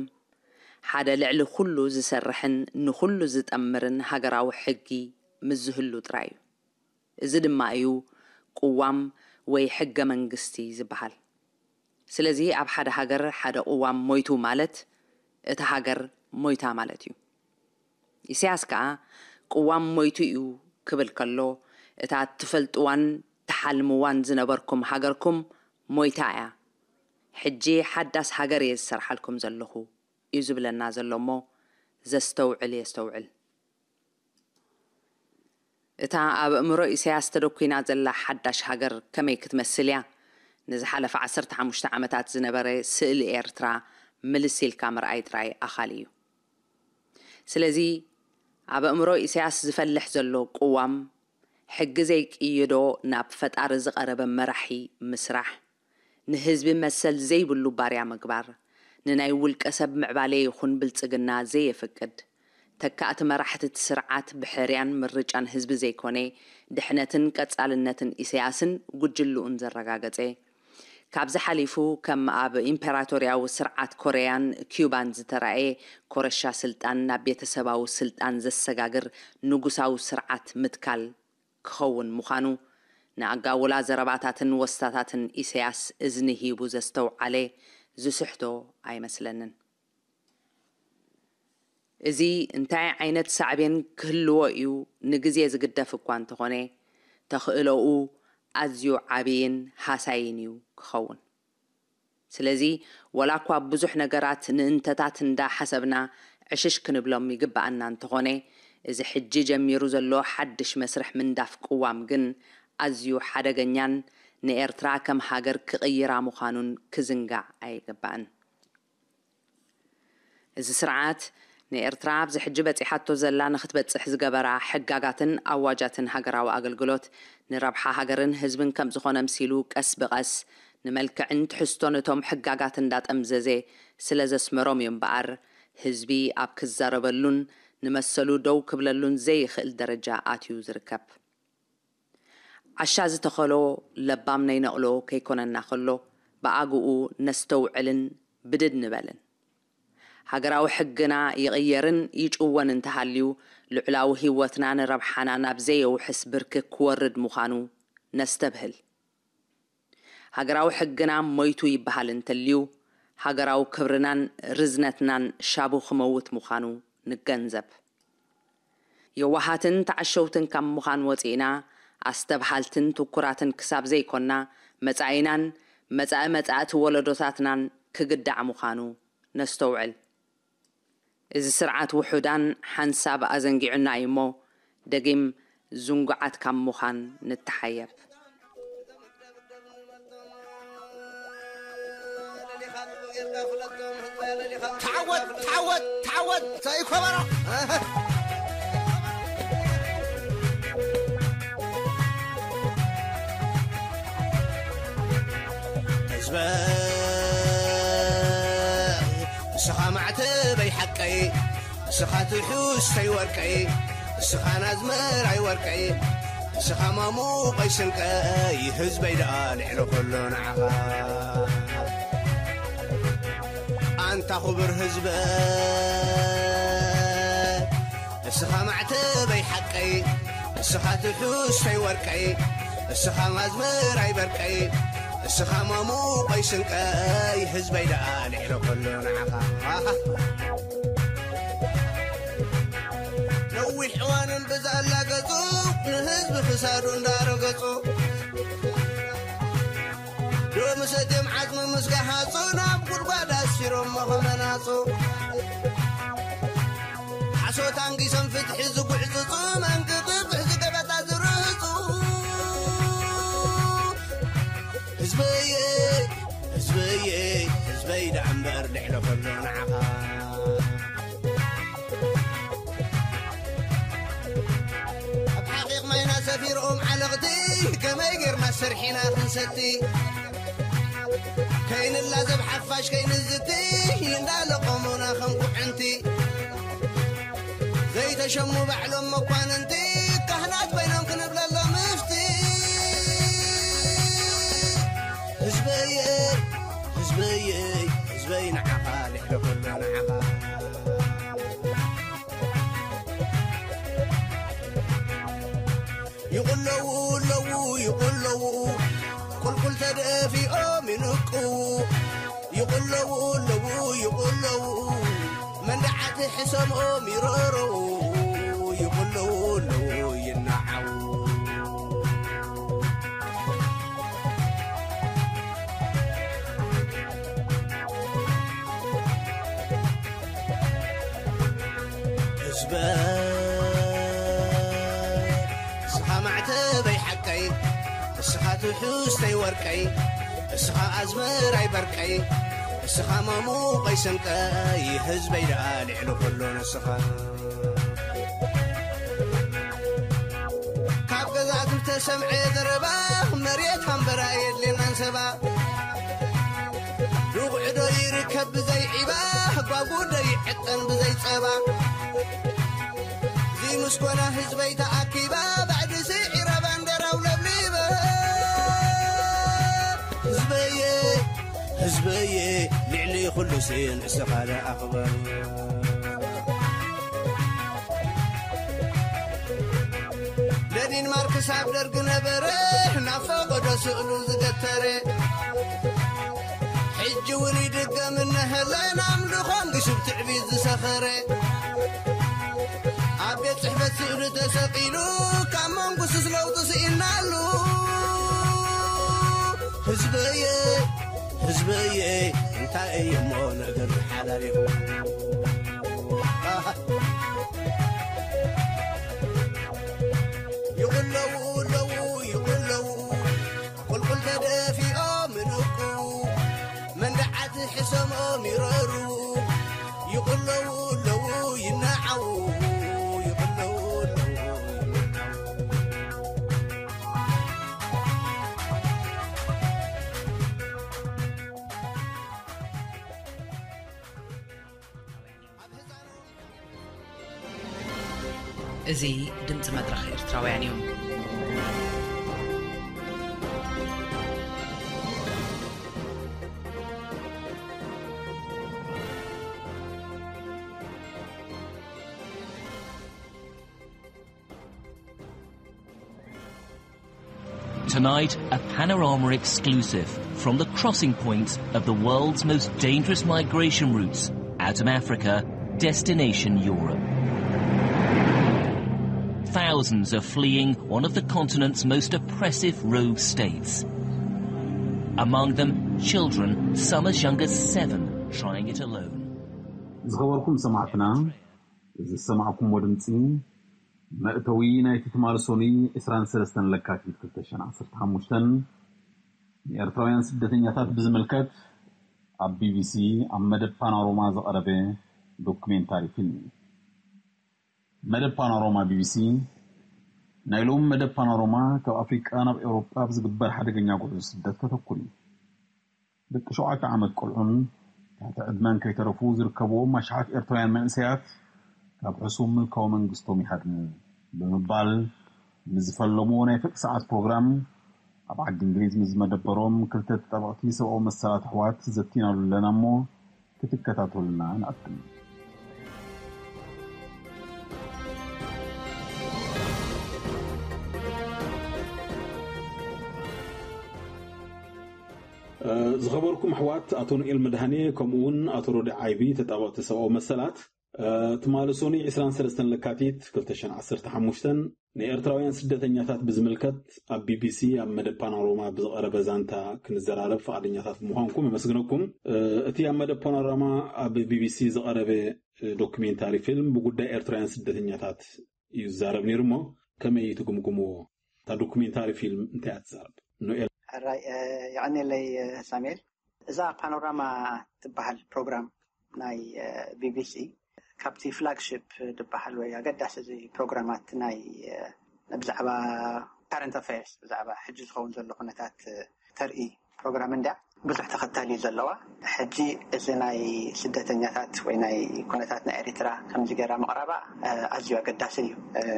ሓደ ልዕሊ ኩሉ ዝሰርሕን ንኹሉ ዝጠምርን ሃገራዊ ሕጊ ምስ ዝህሉ ጥራይ እዩ። እዚ ድማ እዩ ቅዋም ወይ ሕገ መንግስቲ ዝበሃል። ስለዚ ኣብ ሓደ ሃገር ሓደ ቅዋም ሞይቱ ማለት እታ ሃገር ሞይታ ማለት እዩ። ኢሳያስ ከኣ ቅዋም ሞይቱ እዩ ክብል ከሎ፣ እታ ትፈልጥዋን ትሓልምዋን ዝነበርኩም ሃገርኩም ሞይታ እያ። ሕጂ ሓዳስ ሃገር እየ ዝሰርሓልኩም ዘለኹ እዩ ዝብለና ዘሎ እሞ፣ ዘስተውዕል የስተውዕል። እታ ኣብ ኣእምሮ ኢሳያስ ተደኲና ዘላ ሓዳሽ ሃገር ከመይ ክትመስል እያ? ንዝሓለፈ ዓሰርተ ሓሙሽተ ዓመታት ዝነበረ ስእሊ ኤርትራ ምልስ ኢልካ ምርኣይ ጥራይ ኣኻሊ እዩ። ስለዚ ኣብ ኣእምሮ ኢሳያስ ዝፈልሕ ዘሎ ቅዋም፣ ሕጊ ዘይቅይዶ ናብ ፈጣሪ ዝቐረበ መራሒ ምስራሕ፣ ንህዝቢ መሰል ዘይብሉ ባርያ ምግባር፣ ንናይ ውልቀ ሰብ ምዕባለ ይኹን ብልጽግና ዘየፍቅድ፣ ተካእቲ መራሕቲ እቲ ስርዓት ብሕርያን ምርጫን ህዝቢ ዘይኮነ፣ ድሕነትን ቀጻልነትን ኢሳያስን ጉጅልኡን ዘረጋገጸ፣ ካብዚ ሓሊፉ ከም ኣብ ኢምፐራቶርያዊ ስርዓት ኮረያን ኪዩባን ዝተራእየ ኮረሻ ስልጣን ናብ ቤተሰባዊ ስልጣን ዘሰጋግር ንጉሳዊ ስርዓት ምትካል ክኸውን ምዃኑ ንኣጋውላ ዘረባታትን ወስታታትን ኢሳያስ እዝኒ ሂቡ ዘስተውዓለ ዝስሕቶ ኣይመስለንን። እዚ እንታይ ዓይነት ሳዕቤን ክህልዎ እዩ ንግዜ ዝግደፍ እኳ እንተኾነ፣ ተኽእሎኡ ኣዝዩ ዓብይን ሃሳይን እዩ ክኸውን። ስለዚ፣ ወላ እኳ ብዙሕ ነገራት ንእንተታት እንዳሓሰብና ዕሽሽ ክንብሎም ይግብኣና እንተኾነ፣ እዚ ሕጂ ጀሚሩ ዘሎ ሓድሽ መስርሕ ምንዳፍ ቅዋም ግን ኣዝዩ ሓደገኛን ንኤርትራ ከም ሃገር ክቕይራ ምዃኑን ክዝንጋዕ ኣይግባእን። እዚ ስርዓት ንኤርትራ ኣብዚ ሕጂ በጺሓቶ ዘላ ንኽትበጽሕ ዝገበራ ሕጋጋትን ኣዋጃትን ሃገራዊ ኣገልግሎት ንረብሓ ሃገርን ህዝብን ከም ዝኾነ ኣምሲሉ ቀስ ብቐስ ንመልክዕን ትሕዝቶን እቶም ሕጋጋት እንዳጠምዘዘ ስለ ዘስመሮም እዩ እምበኣር ህዝቢ ኣብ ክዛረበሉን ንመሰሉ ደው ክብለሉን ዘይኽእል ደረጃ ኣትዩ ዝርከብ። ዓሻ ዝተኸሎ ለባም ነይነቕሎ ከይኮነና ከሎ፣ ብኣግኡ ነስተውዕልን ብድድ ንበልን። ሃገራዊ ሕግና ይቕየርን ይጭወን እንተሃልዩ፣ ልዑላዊ ህይወትና ንረብሓና ናብ ዘየውሕስ ብርኪ ክወርድ ምዃኑ ነስተብህል። ሃገራዊ ሕግና ሞይቱ ይበሃል እንተልዩ፣ ሃገራዊ ክብርናን ርዝነትናን ሻቡ ክመውት ምዃኑ ንገንዘብ። የዋሃትን ተዓሸውትን ካብ ምዃን ወፂእና፣ ኣስተብሃልትን ትኩራትን ክሳብ ዘይኮና፣ መፃኢናን መፃኢ መፃእቲ ወለዶታትናን ክግዳዕ ምዃኑ ነስተውዕል። እዚ ስርዓት ውሑዳን ሓንሳብ ኣዘንጊዑና እዩ እሞ፣ ደጊም ዝንጉዓት ካብ ምዃን ንተሓየብ። ተዓወት፣ ተዓወት፣ ተዓወት፣ ሰይ ኮበሮ። ህዝበይ፣ ንስኻ ማዕተበይ ሓቀይ፣ ንስኻ ትሑዝተይ ወርቀይ፣ ንስኻ ናዝመራይ ወርቀይ፣ ንስኻ ማሙቐይ ስንቀይ፣ ህዝበይ ደኣ ልዕሊ ኩሉ ንዓኻ። ኣንታ ክቡር ህዝበይ፣ ንስኻ ማዕተበይ ሓቀይ፣ ንስኻ ትሑዝተይ ወርቀይ፣ ንስኻ ኣዝመራይ በርቀይ፣ ንስኻ ማሙቐይ ስንቀይ፣ ህዝበይ ደኣ ልዕሊ ኩሉ ንዓኻ። ነዊሕ እዋንን ብዛላ ገጹ፣ ንህዝቢ ክሳዱ እንዳረገጹ፣ ሎምስ እትዮም ዓጽሚ ምስ ገሃጹ፣ ናብ ጉድጓድ ኣስፊሮሞ ከመናጹ። ሓሶት ኣንጊሶም ፍትሒ ዝጉዕጽጹ፣ መንግቲ ፍትሒ ገበታ ዝርህጹ። ህዝበየ፣ ህዝበየ፣ ህዝበይ ደኣ እምበር ልዕሊ ኩሉ ንዓኻ። ኣብ ሓቒቕ ማይና ሰፊሮም ዓለቕቲ፣ ከመይ ጌርና ሰርሒና ክንሰቲ? ከይንላዘብ ሓፋሽ ከይንዝቲ፣ እንዳለቆሙና ከም ኩዕንቲ። ዘይተሸሙ ባዕሎም መኳንንቲ፣ ካህናት ኮይኖም ክንብለሎም ምፍቲ። ህዝበየ፣ ህዝበየ፣ ህዝበይ ንዓኻ ልዕሊ ኩሉ ንዓኻ። ይቕለዉ ኣለዉ ይቕለዉ፣ ቁልቁል ተደፊኦም ይንቅዉ። ይቕለዉ ኣለዉ ይቕለዉ፣ መንደዓት ሕሰምኦም ይረረዉ። ይቕለዉ ኣለዉ ይነዓዉ። ህዝበይ፣ እስኻ ማዕተበይ ሓቀይ፣ እስኻ ትሑዝተይ ወርቀይ፣ እስኻ ኣዝመራይ በርቀይ፣ እስኻ ማሙቐይ ስንቀይ፣ ህዝበይ ደኣ ልዕሊ ኩሉ ንስኻ። ካብ ገዛ ዝተሰምዐ ዘረባ፣ መሬት ሃምበራ የድልየናን ሰባ። ርጉዕዶ ይርከብ ብዘይ ዒባ፣ ጓጉዶ ይዕጠን ብዘይ ጸባ። እዚ ምስ ኮነ ህዝበይ ተኣኪባ፣ ባዕዲ ስዒራ ባንዴራው ለብሊበ። ህዝበየ፣ ህዝበየ፣ ልዕሊ ኩሉ ስን እስኻ ደኣ ኣኽበር። ለኒን ማርክስ ኣብ ደርግ ነበረ፣ ናብ ፈቐዶ ስእሉ ዝገተረ። ሕጂ ሕጂ እውን ይድገም እነሀለና ኣምልኾን ግሽብ ትዕቢት ዝሰኸረ ኣብ ቤት ጽሕፈት ስእሉ ተሰቒሉ ካብ መንጉስስ ለውጡ ስኢናሉ። ህዝበየ ህዝበየ እንታይ እሞ ነገር ሓላል ይቕለዉ ኣለዉ ይቕለዉ ቁልቁል ተደፊኦም ምንቁ መንደዓት ሕሰምኦም ይረሩ ይቕለዉ ኣለዉ ይነዓዉ ይቕለዉ ኣለዉ እዚ ድምፂ መድረኽ ኤርትራውያን እዩ። Tonight, a Panorama exclusive from the crossing point of the world's most dangerous migration routes out of Africa, destination Europe. Thousands are fleeing one of the continent's most oppressive rogue states. Among them, children, some as young as seven, trying it alone. ዝኸበርኩም ሰማዕትና፣ እዚ ዝሰማዕኩምዎ ድምፂ መእተዊ ናይቲ ትማሊ ሰኑይ ዕስራን ሰለስተን ለካቲት ክልተ ሽሕን ዓሰርተ ሓሙሽተን ንኤርትራውያን ስደተኛታት ብዝምልከት ኣብ ቢቢሲ ኣብ መደብ ፓናሮማ ዝቐረበ ዶኩሜንታሪ ፊልም እዩ። መደብ ፓናሮማ ቢቢሲ ናይ ሎሚ መደብ ፓናሮማ ካብ ኣፍሪቃ ናብ ኤውሮጳ ብዝግበር ሓደገኛ ጉዕዞ ስደት ከተኩር እዩ። ደቂ ሸውዓተ ዓመት ቆልዑን ትሕቲ ዕድመን ከይተረፉ ዝርከብዎም ኣሽሓት ኤርትራውያን መንእሰያት ካብ ሕሱም ምልካዊ መንግስቶም ይሃድሙ ብምባል ንዝፈለሞ ናይ ፍርቂ ሰዓት ፕሮግራም ኣብ ዓዲ እንግሊዝ ምስ ዝመደበሮም ክልተ ተጣበቕቲ ሰብኣዊ መሰላት ኣሕዋት ዘቲናሉ ኣለና እሞ ክትከታተሉና ንኣክል። ዝኸበርኩም ኣሕዋት ኣቶ ኑኤል መድሃኔ ከምኡ እውን ኣቶ ሮዲ ዓይቢ ተጣበቕቲ ሰብኣዊ መሰላት ትማሊ ሶኒ ዕስራን ሰለስተን ለካቲት ክልተ ሽሕን ዓሰርተ ሓሙሽተን ንኤርትራውያን ስደተኛታት ብዝምልከት ኣብ ቢቢሲ ኣብ መደብ ፓናሮማ ብዝቐረበ ዛንታ ክንዘራረብ ፍቓደኛታት ብምዃንኩም የመስግነኩም። እቲ ኣብ መደብ ፓናሮማ ኣብ ቢቢሲ ዝቐረበ ዶክሜንታሪ ፊልም ብጉዳይ ኤርትራውያን ስደተኛታት እዩ ዝዛረብ ነይሩ እሞ ከመይ ትግምግምዎ? እታ ዶኩሜንታሪ ፊልም እንታይ እያ ትዛረብ? ኖኤል። ሕራይ የቐኔለይ ሳሙኤል። እዛ ፓኖራማ ትበሃል ፕሮግራም ናይ ቢቢሲ ካብቲ ፍላግሺፕ ዝበሃል ወይ ኣገዳሲ እዚ ፕሮግራማት ናይ ብዛዕባ ካረንት ኣፌርስ ብዛዕባ ሕጂ ዝኸውን ዘሎ ኩነታት ተርኢ ፕሮግራም እንድያ። ብዙሕ ተኸታሊ እዩ ዘለዋ። ሕጂ እዚ ናይ ስደተኛታት ወይ ናይ ኩነታት ናይ ኤሪትራ ከምዚ ገይራ ምቕራባ ኣዝዩ ኣገዳሲ እዩ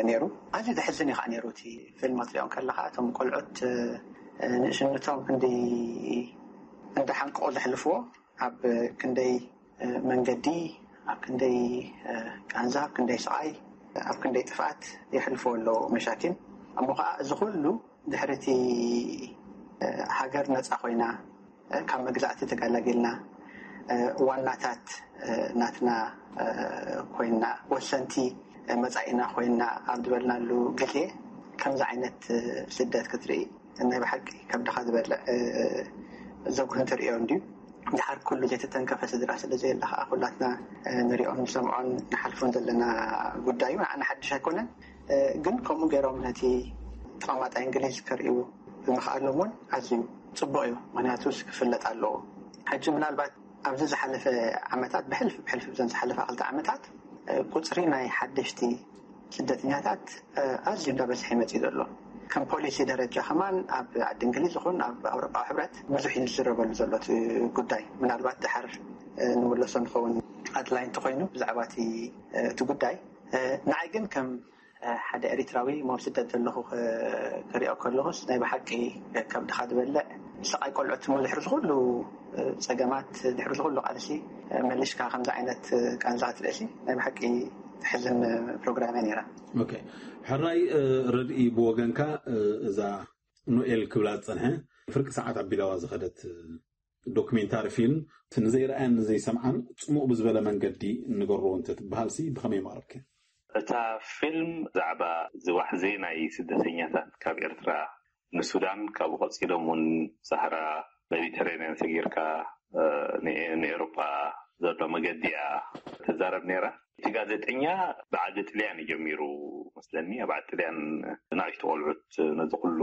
ነይሩ። ኣዝዩ ዘሕዝን እዩ ከዓ ነይሩ እቲ ፊልም ክትሪኦ ከለኻ እቶም ቆልዑት ንእሽነቶም ክንዲ እንዳ ሓንቀቑ ዘሕልፍዎ ኣብ ክንደይ መንገዲ ኣብ ክንደይ ቃንዛ ኣብ ክንደይ ስቓይ ኣብ ክንደይ ጥፍኣት የሕልፍዎ ኣለዉ መሻኪን። እሞ ከዓ እዚ ኩሉ ድሕሪ እቲ ሃገር ነፃ ኮይና ካብ መግዛእቲ ተጋላጊልና ዋናታት ናትና ኮይና ወሰንቲ መፃኢና ኮይና ኣብ ዝበልናሉ ግዜ ከምዚ ዓይነት ስደት ክትርኢ ናይ ብሓቂ ከብድኻ ዝበልዕ ዘጉህን ትርእዮ እንድዩ። ድሓር ኩሉ ዘይተተንከፈ ስድራ ስለ ዘየለ ከዓ ኩላትና ንሪኦን ንሰምዖን ንሓልፎን ዘለና ጉዳይ እዩ። ንዓና ሓድሽ ኣይኮነን። ግን ከምኡ ገይሮም ነቲ ተቐማጣይ እንግሊዝ ከርእዩ ብምኽኣሎም እውን ኣዝዩ ፅቡቕ እዩ። ምክንያቱ ክፍለጥ ኣለዎ። ሕጂ ምናልባት ኣብዚ ዝሓለፈ ዓመታት ብሕልፊ ብሕልፊ ብዘን ዝሓለፋ ክልተ ዓመታት ቁፅሪ ናይ ሓደሽቲ ስደተኛታት ኣዝዩ እንዳበዝሐ ይመፅእ ዘሎ። ከም ፖሊሲ ደረጃ ከማን ኣብ ዓዲ እንግሊዝ ይኹን ኣብ ኣውሮጳዊ ሕብረት ብዙሕ እዩ ዝዝረበሉ ዘሎ እቲ ጉዳይ። ምናልባት ድሓር ንምለሶ ንኸውን ኣድላይ እንተኾይኑ ብዛዕባ እቲ ጉዳይ። ንዓይ ግን ከም ሓደ ኤሪትራዊ ሞ ኣብ ስደት ዘለኹ ክሪኦ ከለኹስ ናይ ብሓቂ ከብድኻ ዝበልዕ ስቓይ ቆልዑት እሞ ድሕሪ ዝኹሉ ፀገማት ድሕሪ ዝኹሉ ቃልሲ መሊስካ ከምዚ ዓይነት ቃንዛ ክትርእሲ ናይ ብሓቂ ተሕዝን ፕሮግራም እያ ነይራ። ኦኬ ሕራይ ረድኢ ብወገንካ እዛ ኖኤል ክብላ ዝፀንሐ ፍርቂ ሰዓት ኣቢላዋ ዝኸደት ዶክሜንታሪ ፊልም እቲ ንዘይረኣያን ንዘይሰምዓን ጽሙቕ ብዝበለ መንገዲ ንገርዎ እንተትበሃልሲ ብኸመይ ምቕረብኪ? እታ ፊልም ዛዕባ ዝዋሕዚ ናይ ስደተኛታት ካብ ኤርትራ ንሱዳን፣ ካብኡ ቀጺሎም እውን ሳህራ ሜዲተራንያን ሰጊርካ ንኤውሮጳ ዘሎ መገዲ እያ ትዛረብ ነይራ። እቲ ጋዜጠኛ ብዓዲ ጥልያን እዩ ጀሚሩ መስለኒ። ኣብ ዓዲ ጥልያን ንኣሽቱ ቆልዑት ነዚ ኩሉ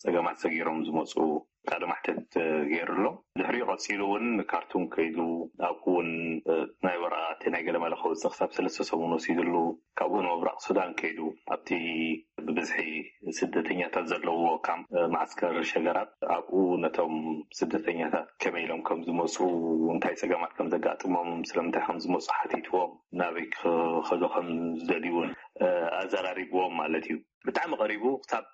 ጸገማት ሰጊሮም ዝመፁ ቃለ ማሕተት ገይሩ ኣሎ። ድሕሪኡ ቀፂሉ እውን ካርቱም ከይዱ ኣብኡ እውን ናይ ወረቃት ናይ ገለመለ ከውፅእ ክሳብ ሰለስተ ሰሙን ወሲድሉ። ካብኡ ንምብራቅ ሱዳን ከይዱ ኣብቲ ብብዝሒ ስደተኛታት ዘለዎ ካምፕ ማዕስከር ሸገራብ ኣብኡ ነቶም ስደተኛታት ከመይ ኢሎም ከም ዝመፁ፣ እንታይ ፀገማት ከም ዘጋጥሞም፣ ስለምንታይ ከም ዝመፁ ሓቲትዎም፣ ናበይ ክኸዱ ከም ዝደልዩ እውን ኣዘራሪብዎም ማለት እዩ። ብጣዕሚ ቀሪቡ ክሳብ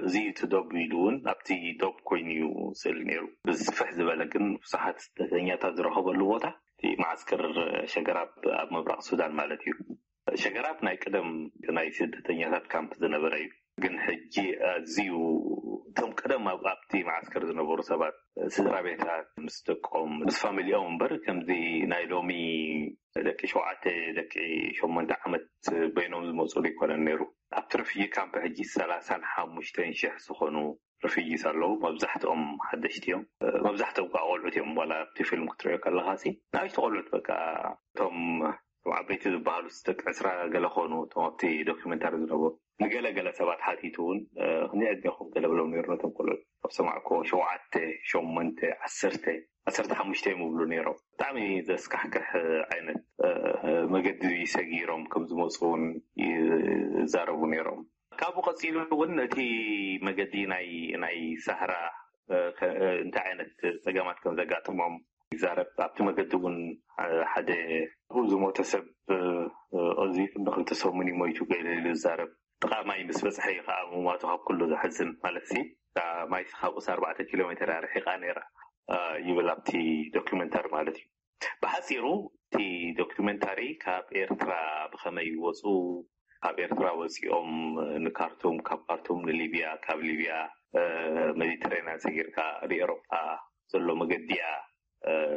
እዚ እቲ ዶብ ኢሉ እውን ኣብቲ ዶብ ኮይኑ እዩ ስእሊ ነይሩ። ብዝፍሕ ዝበለ ግን ብዙሓት ስደተኛታት ዝረኸበሉ ቦታ እቲ ማዓስከር ሸገራብ ኣብ ምብራቕ ሱዳን ማለት እዩ። ሸገራብ ናይ ቀደም ናይ ስደተኛታት ካምፕ ዝነበረ እዩ። ግን ሕጂ ኣዝዩ እቶም ቀደም ኣብቲ ማዓስከር ዝነበሩ ሰባት ስድራ ቤታት ምስ ደቆም ምስ ፋሚሊኦም እምበር ከምዚ ናይ ሎሚ ደቂ ሸውዓተ ደቂ ሸሞንተ ዓመት በይኖም ዝመፁ ኣይኮነን ነይሩ። ኣብቲ ረፊጂ ካምፕ ሕጂ ሰላሳን ሓሙሽተን ሽሕ ዝኾኑ ረፊጂስ ኣለዉ። መብዛሕትኦም ሓደሽቲ እዮም። መብዛሕትኦም ከዓ ቆልዑት እዮም። ዋላ ኣብቲ ፊልም ክትሪኦ ከለኻ ሲ ንኣሽቱ ቆልዑት በቃ እቶም ዓበይቲ ዝበሃሉ ደቂ ዕስራ ገለ ኾኑ እቶም ኣብቲ ዶኪመንታሪ ዝነበሩ። ንገለ ገለ ሰባት ሓቲቱ እውን ክንደይ ዕድሜኹም ገለ ብሎም ነይሩ ነቶም ቆልዑት። ኣብ ሰማዕኮ ሸውዓተ ሸሞንተ ዓሰርተ ዓሰርተ ሓሙሽተ እዮም ይብሉ ነይሮም። ብጣዕሚ ዘስካሕክሕ ዓይነት መገዲ ሰጊሮም ከም ዝመፁ እውን ይዛረቡ ነይሮም። ካብኡ ቀፂሉ እውን እቲ መገዲ ናይ ናይ ሳህራ እንታይ ዓይነት ፀገማት ከም ዘጋጥሞም ይዛረብ። ኣብቲ መገዲ እውን ሓደ ዝሞተ ሰብ እዚ ንክልተ ሰሙን እዩ ሞይቱ ገለ ኢሉ ይዛረብ። ጥቓ ማይ ምስ በፅሐ እዩ ከዓ ምሟቱ ካብ ኩሉ ዘሕዝን ማለት ሲ ማይ ካብኡስ ኣርባዕተ ኪሎ ሜትር ርሒቓ ነይራ ይብል ኣብቲ ዶኪመንታሪ ማለት እዩ። ብሓፂሩ እቲ ዶኪመንታሪ ካብ ኤርትራ ብኸመይ ይወፁ፣ ካብ ኤርትራ ወፂኦም ንካርቱም፣ ካብ ካርቱም ንሊብያ፣ ካብ ሊብያ ሜዲተራንያን ሰጊርካ ንኤሮጳ ዘሎ መገዲ እያ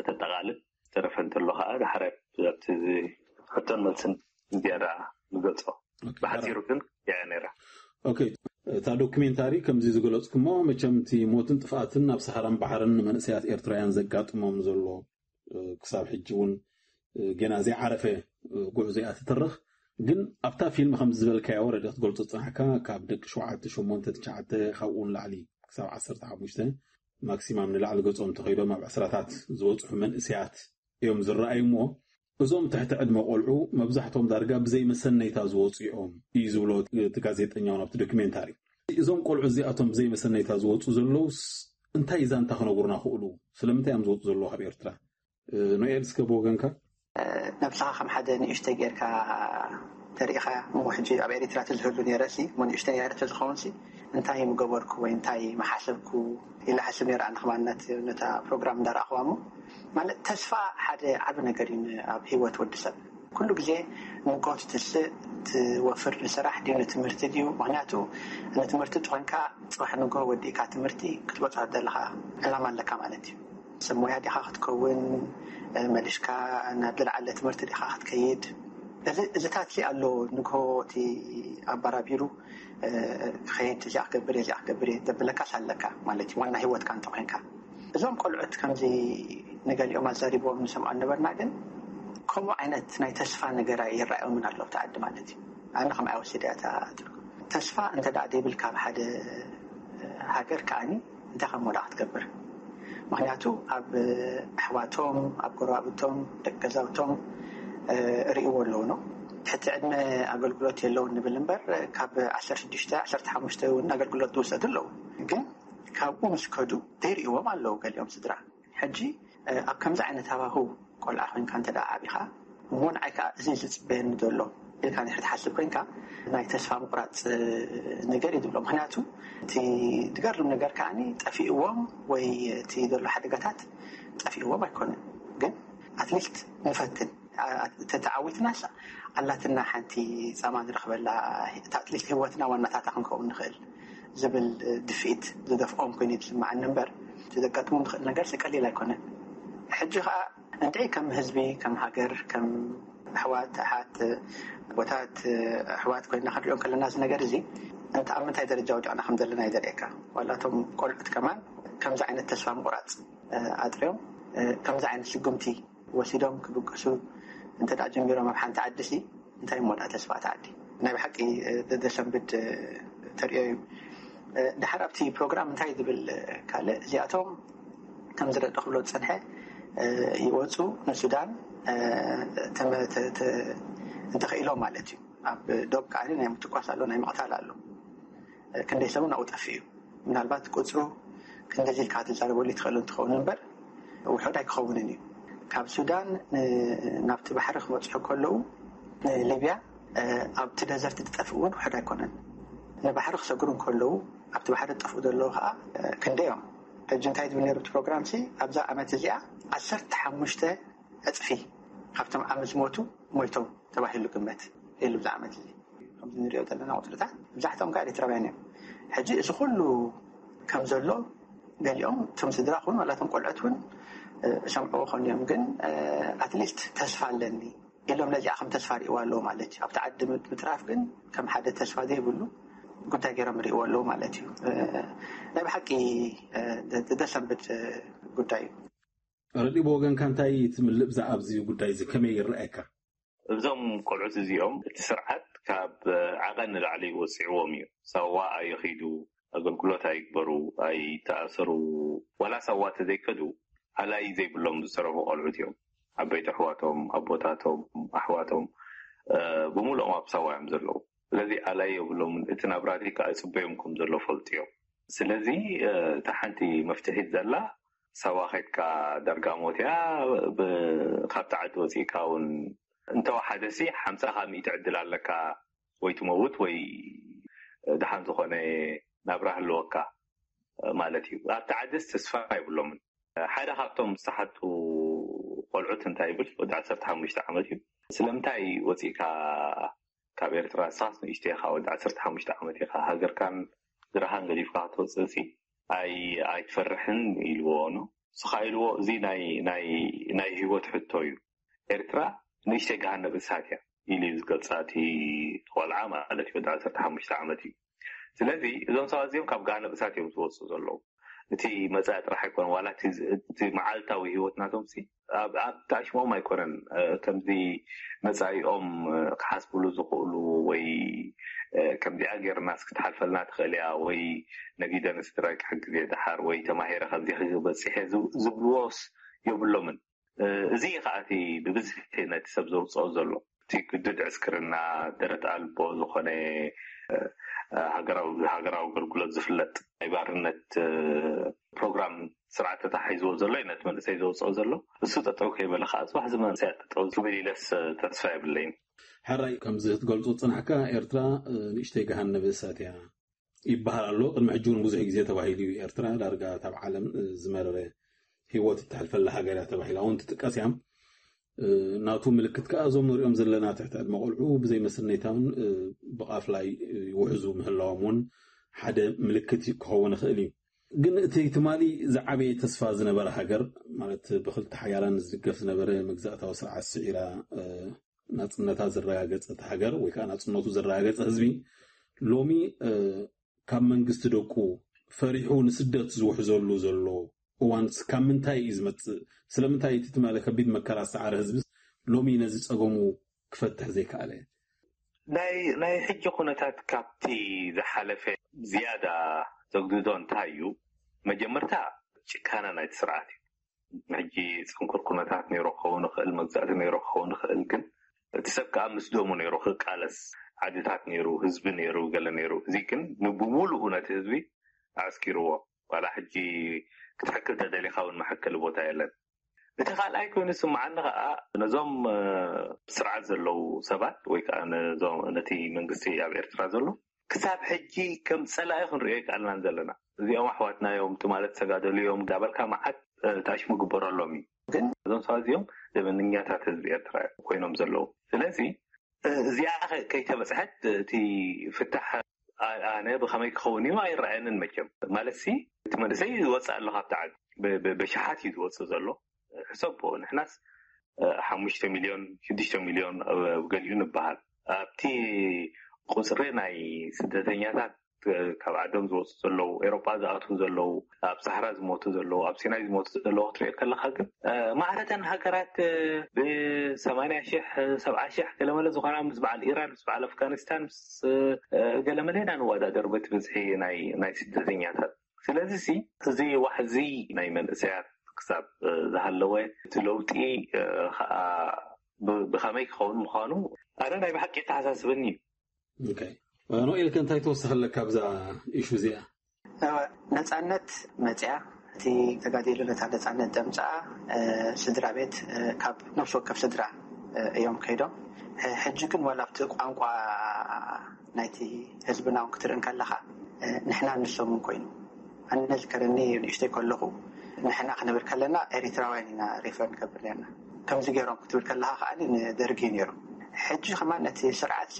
ተጠቓልል። ዝተረፈ እንተሎ ከዓ ዳሕራይ ኣብቲ ሕቶን መልስን ዝያዳ ንገልፆ። ብሓፂሩ ግን እያ ነይራ። ኦኬ፣ እታ ዶክሜንታሪ ከምዚ ዝገለፅኩሞ መቸም እቲ ሞትን ጥፍኣትን ኣብ ሰሃራን ባሕርን ንመንእሰያት ኤርትራውያን ዘጋጥሞም ዘሎ ክሳብ ሕጂ እውን ገና ዘይዓረፈ ጉዕዞ እያ ትትርኽ። ግን ኣብታ ፊልም ከም ዝበልካዮ ወረደ ክትገልፆ ዝፅናሕካ ካብ ደቂ ሸውዓተ ሸሞንተ ትሽዓተ ካብኡ ንላዕሊ ክሳብ ዓሰርተ ሓሙሽተ ማክሲማም ንላዕሊ ገፆም ተኸይዶም ኣብ ዕስራታት ዝበፅሑ መንእሰያት እዮም ዝረኣዩ እሞ እዞም ትሕቲ ዕድመ ቆልዑ መብዛሕቶም ዳርጋ ብዘይ መሰነይታ ዝወፁ እዮም እዩ ዝብሎ እቲ ጋዜጠኛ እውን ኣብቲ ዶኪሜንታሪ። እዞም ቆልዑ እዚኣቶም ብዘይ መሰነይታ ዝወፁ ዘለውስ እንታይ ዛንታ ክነግሩና ክእሉ? ስለምንታይ እዮም ዝወፁ ዘለዉ ካብ ኤርትራ? ኖኤል እስከ ብወገንካ ነብስኻ ከም ሓደ ንእሽተይ ጌርካ ተሪኢኻ እሞ ሕጂ ኣብ ኤሪትራ ተዝህሉ ነይረ ሲ እሞ ንእሽተይ ነይረ ተዝኸውን ሲ እንታይ ምገበርኩ ወይ እንታይ መሓሰብኩ ኢለ ሓስብ ነይረ ኣነ ከማን ነታ ፕሮግራም እንዳረኣኽዋ እሞ ማለት ተስፋ ሓደ ዓቢ ነገር እዩ ኣብ ህይወት ወዲ ሰብ ኩሉ ግዜ ንግሆ ትትስእ ትወፍር ንስራሕ ድዩ ንትምህርቲ ድዩ ምክንያቱ ንትምህርቲ እንተኾንካ ፅባሕ ንግሆ ወዲእካ ትምህርቲ ክትበፅሖ ዘለካ ዕላማ ኣለካ ማለት እዩ ሰብ ሞያ ዲኻ ክትከውን መሊስካ ናብ ዝለዓለ ትምህርቲ ዲኻ ክትከይድ እዚታት ኣሎ ንግሆ እቲ ኣባራቢሩ ክኸይድ እዚኣ ክገብር እየ እዚኣ ክገብር እየ ዘብለካስ ኣለካ ማለት እዩ ዋና ሂወትካ እንተኮይንካ እዞም ቆልዑት ከምዚ ንገሊኦም ኣዛሪብዎም ንሰምዖ ነበርና ግን ከምኡ ዓይነት ናይ ተስፋ ነገር ይረኣዮምን ኣሎ እቲ ዓዲ ማለት እዩ ኣነ ከም ኣይወስድ እያ ተስፋ እንተ ደኣ ዘይብልካ ኣብ ሓደ ሃገር ከኣኒ እንታይ ከም ወዳ ክትገብር ምክንያቱ ኣብ ኣሕዋቶም ኣብ ጎረባብቶም ደቂ ገዛውቶም ርእይዎ ኣለዉ ነው ትሕቲ ዕድመ ኣገልግሎት የለውን ንብል እምበር ካብ ዓሰርተ ሽዱሽተ ዓሰርተ ሓሙሽተ እውን ኣገልግሎት ዝወሰዱ ኣለዉ ግን ካብኡ ምስ ከዱ ዘይርእዎም ኣለዉ ገሊኦም ስድራ ሕጂ ኣብ ከምዚ ዓይነት ሃዋህው ቆልዓ ኮይንካ እንተ ደኣ ዓቢኻ እሞ ንዓይ ከዓ እዚ ዝፅበየኒ ዘሎ ኢልካ ድሕሪ ትሓስብ ኮይንካ ናይ ተስፋ ምቁራፅ ነገር እዩ ዝብሎ ምክንያቱ እቲ ዝገርም ነገር ከዓ ጠፊእዎም ወይ እቲ ዘሎ ሓደጋታት ጠፊእዎም ኣይኮነን ግን ኣትሊስት ንፈትን ተተዓዊትናስ ኣላትና ሓንቲ ፃማ ንረክበላ ኣትሊስት ህወትና ዋናታታ ክንከውን ንኽእል ዝብል ድፍኢት ዝደፍኦም ኮይኑ ዝስምዓኒ እምበር ዘጋጥሞም ዝኽእል ነገር ቀሊል ኣይኮነን። ሕጂ ከዓ እንድዒ ከም ህዝቢ፣ ከም ሃገር፣ ከም ኣሕዋት ኣሓት ቦታት ኣሕዋት ኮይና ክንሪኦ ከለና፣ እዚ ነገር እዚ እንተ ኣብ ምንታይ ደረጃ ወዲቕና ከም ዘለና እዩ ዘርእየካ። ዋላቶም ቆልዑት ከማን ከምዚ ዓይነት ተስፋ ምቑራፅ ኣጥርዮም ከምዚ ዓይነት ስጉምቲ ወሲዶም ክብገሱ እንተ ጀሚሮም ኣብ ሓንቲ ዓዲ ሲ እንታይ እሞ ደኣ ተስፋ እቲ ዓዲ ናይ ብሓቂ ዘሰንብድ ተርእዮ እዩ። ድሓር ኣብቲ ፕሮግራም እንታይ ዝብል ካልእ፣ እዚኣቶም ከም ዝረደ ክብሎ ዝፀንሐ ይወፁ ንሱዳን እንተኽኢሎም ማለት እዩ። ኣብ ዶብ ከዓ ናይ ምትኳስ ኣሎ፣ ናይ ምቕታል ኣሎ። ክንደይ ሰብ እውን ኣብኡ ጠፊኡ እዩ። ምናልባት ቁፅሩ ክንደዚ ኢልካ ትዛረበሉ ትኽእል እንትኸውን እምበር ውሑድ ኣይክኸውንን እዩ። ካብ ሱዳን ናብቲ ባሕሪ ክበፅሑ ከለዉ ሊብያ ኣብቲ ደዘርት ዝጠፍእ እውን ውሑድ ኣይኮነን። ንባሕሪ ክሰግሩ ከለዉ ኣብቲ ባሕሪ ዝጠፍኡ ዘለዉ ከዓ ክንደዮም። ሕጂ እንታይ ዝብል ነሩ እቲ ፕሮግራም ሲ ኣብዛ ዓመት እዚኣ ዓሰርተ ሓሙሽተ ዕፅፊ ካብቶም ዓመት ዝሞቱ ሞይቶም ተባሂሉ ግመት ኢሉ ብዛ ዓመት እዚ ከምዚ ንሪኦ ዘለና ቁፅርታት መብዛሕትኦም ከዓ ኤርትራውያን እዮም። ሕጂ እዚ ኩሉ ከም ዘሎ ገሊኦም እቶም ስድራ ክውን ዋላቶም ቆልዑት እውን ሰምዕዎ ኾን እዮም። ግን ኣትሊስት ተስፋ ኣለኒ ኢሎም ነዚኣ ከም ተስፋ ርእዋ ኣለዉ ማለት እዩ። ኣብቲ ዓዲ ምትራፍ ግን ከም ሓደ ተስፋ ዘይብሉ ጉዳይ ገይሮም ርእዎ ኣለዉ ማለት እዩ። ናይ ብሓቂ ደሰንብድ ጉዳይ እዩ። ረዲ ብወገንካ እንታይ ትምልእ ብዛዕባ ኣብዚ ጉዳይ እዚ ከመይ ይረኣየካ? እዞም ቆልዑት እዚኦም እቲ ስርዓት ካብ ዓቐን ንላዕሊ ወፂዕዎም እዩ። ሳዋ ኣይኺዱ፣ ኣገልግሎት ኣይግበሩ፣ ኣይተኣሰሩ። ዋላ ሳዋ ተዘይከዱ ኣላይ ዘይብሎም ዝተረፉ ቆልዑት እዮም። ዓበይቲ ኣሕዋቶም፣ ኣቦታቶም፣ ኣሕዋቶም ብምሉኦም ኣብ ሳዋ እዮም ዘለዉ። ስለዚ ኣላይ የብሎምን። እቲ ናብራቲ ከዓ ይፅበዮም ከም ዘሎ ፈልጡ እዮም። ስለዚ እታ ሓንቲ መፍትሒት ዘላ ሳዋ ከድካ ዳርጋ ሞት እያ። ካብቲ ዓዲ ወፂእካ እውን እንተወሓደ ሲ ሓምሳኻ ሚእቲ ዕድል ኣለካ፣ ወይ ትመውት ወይ ድሓን ዝኾነ ናብራ ህልወካ ማለት እዩ። ኣብቲ ዓድስ ተስፋ የብሎምን። ሓደ ካብቶም ዝተሓቱ ቆልዑት እንታይ ይብል፣ ወዲ ዓሰርተ ሓሙሽተ ዓመት እዩ። ስለምንታይ ወፂእካ ካብ ኤርትራ ንስኻስ ንእሽተይ ኢኻ፣ ወዲ ዓሰርተ ሓሙሽተ ዓመት ኢኻ፣ ሃገርካን ስድራኻን ገዲፍካ ክትወፅእ ሲ ኣይ ኣይትፈርሕን ኢልዎ ኖ። ንሱ ኸዓ ኢልዎ፣ እዚ ናይ ናይ ናይ ህይወት ሕቶ እዩ። ኤርትራ ንእሽተይ ገሃነብ እሳት እያ ኢሉ እዩ ዝገልፃ እቲ ቆልዓ ማለት እዩ፣ ወዲ ዓሰርተ ሓሙሽተ ዓመት እዩ። ስለዚ እዞም ሰባት እዚኦም ካብ ገሃነብ እሳት እዮም ዝወፁ ዘለዉ። እቲ መፃኢ ጥራሕ ኣይኮነን፣ ዋላ እቲ መዓልታዊ ህይወት ናቶም ሲ ኣብቲ ኣሽሞም ኣይኮነን። ከምዚ መፃኢኦም ክሓስብሉ ዝኽእሉ ወይ ከምዚኣ ገይርናስ ክትሓልፈልና ትኽእል እያ ወይ ነጊደ ንስድራይ ክሕግዝ እየ ደሓር ወይ ተማሂረ ከምዚ ክበፅሕ እየ ዝብልዎስ የብሎምን። እዚ ከዓ እቲ ብብዝሒ ነቲ ሰብ ዘውፅኦ ዘሎ እቲ ግዱድ ዕስክርና፣ ደረት ኣልቦ ዝኾነ ሃገራዊ ኣገልግሎት ዝፍለጥ ናይ ባርነት ፕሮግራም ስርዓት ተታሒዝዎ ዘሎ እዩ ነቲ መንእሰይ ዘውፅኦ ዘሎ። እሱ ጠጠው ከይበለ ከዓ ፅባሕ እዚ መንእሰይ ጠጠው ክብል ኢለስ ተስፋ የብለይን። ሕራይ ከምዚ ክትገልፁ ዝፅናሕካ ኤርትራ ንእሽተይ ገሃነብ እሳት እያ ይበሃል ኣሎ። ቅድሚ ሕጂ እውን ብዙሕ ግዜ ተባሂሉ እዩ። ኤርትራ ዳርጋ እታ ኣብ ዓለም ዝመረረ ህይወት እተሕልፈላ ሃገር እያ ተባሂላ እውን ትጥቀስ እያ። ናቱ ምልክት ከዓ እዞም ንሪኦም ዘለና ትሕቲ ዕድመ ቆልዑ ብዘይ መስነይታ እውን ብቃፍላይ ይውሕዙ ምህላዎም እውን ሓደ ምልክት ክኸውን ይኽእል እዩ። ግን እቲ ትማሊ ዝዓበየ ተስፋ ዝነበረ ሃገር ማለት ብክልተ ሓያላን ዝድገፍ ዝነበረ መግዛእታዊ ስርዓት ስዒራ ናፅነታ ዘረጋገፀት ሃገር ወይ ከዓ ናፅነቱ ዘረጋገፀ ህዝቢ ሎሚ ካብ መንግስቲ ደቁ ፈሪሑ ንስደት ዝውሕዘሉ ዘሎ እዋን ካብ ምንታይ እዩ ዝመፅእ? ስለምንታይ እቲ ትማሊ ከቢድ መከራ ዝሰዓረ ህዝቢ ሎሚ ነዚ ፀገሙ ክፈትሕ ዘይከኣለ? ናይ ናይ ሕጂ ኩነታት ካብቲ ዝሓለፈ ዝያዳ ዘግድዶ እንታይ እዩ? መጀመርታ ጭካነ ናይቲ ስርዓት እዩ። ሕጂ ፅንኩር ኩነታት ነይሩ ክኸውን ይኽእል፣ መግዛእቲ ነይሩ ክኸውን ይኽእል፣ ግን እቲ ሰብ ከዓ ምስ ደሙ ነይሩ ክቃለስ፣ ዓድታት ነይሩ፣ ህዝቢ ነይሩ፣ ገለ ነይሩ። እዚ ግን ንብሙሉኡ ነቲ ህዝቢ ኣዕስኪርዎ። ዋላ ሕጂ ክትሕክል ተደሊኻ እውን መሐከሊ ቦታ የለን። እቲ ካልኣይ ኮይኑ ዝስምዓኒ ከዓ ነዞም ስርዓት ዘለዉ ሰባት ወይ ከዓ ነቲ መንግስቲ ኣብ ኤርትራ ዘሎ ክሳብ ሕጂ ከም ፀላኢ ክንሪኦ ይከኣልናን ዘለና። እዚኦም ኣሕዋትና እዮም፣ ትማለት ዝተጋደሉ እዮም እንዳበልካ መዓት ታሽሙ ግበረሎም እዩ። ግን እዞም ሰባት እዚኦም ደመነኛታት ህዝቢ ኤርትራ ኮይኖም ዘለዉ። ስለዚ እዚኣ ከይተበፅሐት እቲ ፍታሕ ኣነ ብኸመይ ክኸውን እዩ ኣይረኣየንን። መቸም ማለት ሲ እቲ መንእሰይ ይወፅእ ኣሎ ካብቲ ዓዲ። ብሽሓት እዩ ዝወፅእ ዘሎ። ሕሰቦ ንሕናስ ሓሙሽተ ሚልዮን ሽዱሽተ ሚልዮን ገሊኡ ንበሃል። ኣብቲ ቁፅሪ ናይ ስደተኛታት ካብ ዓዶም ዝወፁ ዘለዉ፣ ኤሮጳ ዝኣትዉ ዘለዉ፣ ኣብ ሳሕራ ዝሞቱ ዘለዉ፣ ኣብ ሲናይ ዝሞቱ ዘለዉ ክትሪኦ ከለኻ ግን ማዕረተን ሃገራት ብሰማንያ ሽሕ ሰብዓ ሽሕ ገለመለ ዝኾና ምስ በዓል ኢራን፣ ምስ በዓል ኣፍጋኒስታን፣ ምስ ገለመለ ኢና ንወዳደር በቲ ብዝሒ ናይ ስደተኛታት። ስለዚ ሲ እዚ ዋሕዚ ናይ መንእሰያት ክሳብ ዝሃለወ እቲ ለውጢ ከዓ ብኸመይ ክኸውን ምዃኑ ኣነ ናይ ብሓቂ የተሓሳስበኒ እዩ። ኖኤል ከ እንታይ ተወስኸለካ ኣብዛ ኢሹ እዚኣ? ነፃነት መፅያ እቲ ተጋዲሉ ነታ ነፃነት ዘምፅኣ ስድራ ቤት ካብ ነብሲ ወከፍ ስድራ እዮም ከይዶም። ሕጂ ግን ዋላ ኣብቲ ቋንቋ ናይቲ ህዝብና እውን ክትርኢ እንከለኻ ንሕና ንሶምን ኮይኑ ኣነ ዝከረኒ ንእሽተይ ከለኹ ንሕና ክንብል ከለና ኤሪትራውያን ኢና ሪፈር ንገብር ነርና። ከምዚ ገይሮም ክትብል ከለኻ ከዓ ንደርጊ እዩ ነይሩ። ሕጂ ከማን ነቲ ስርዓት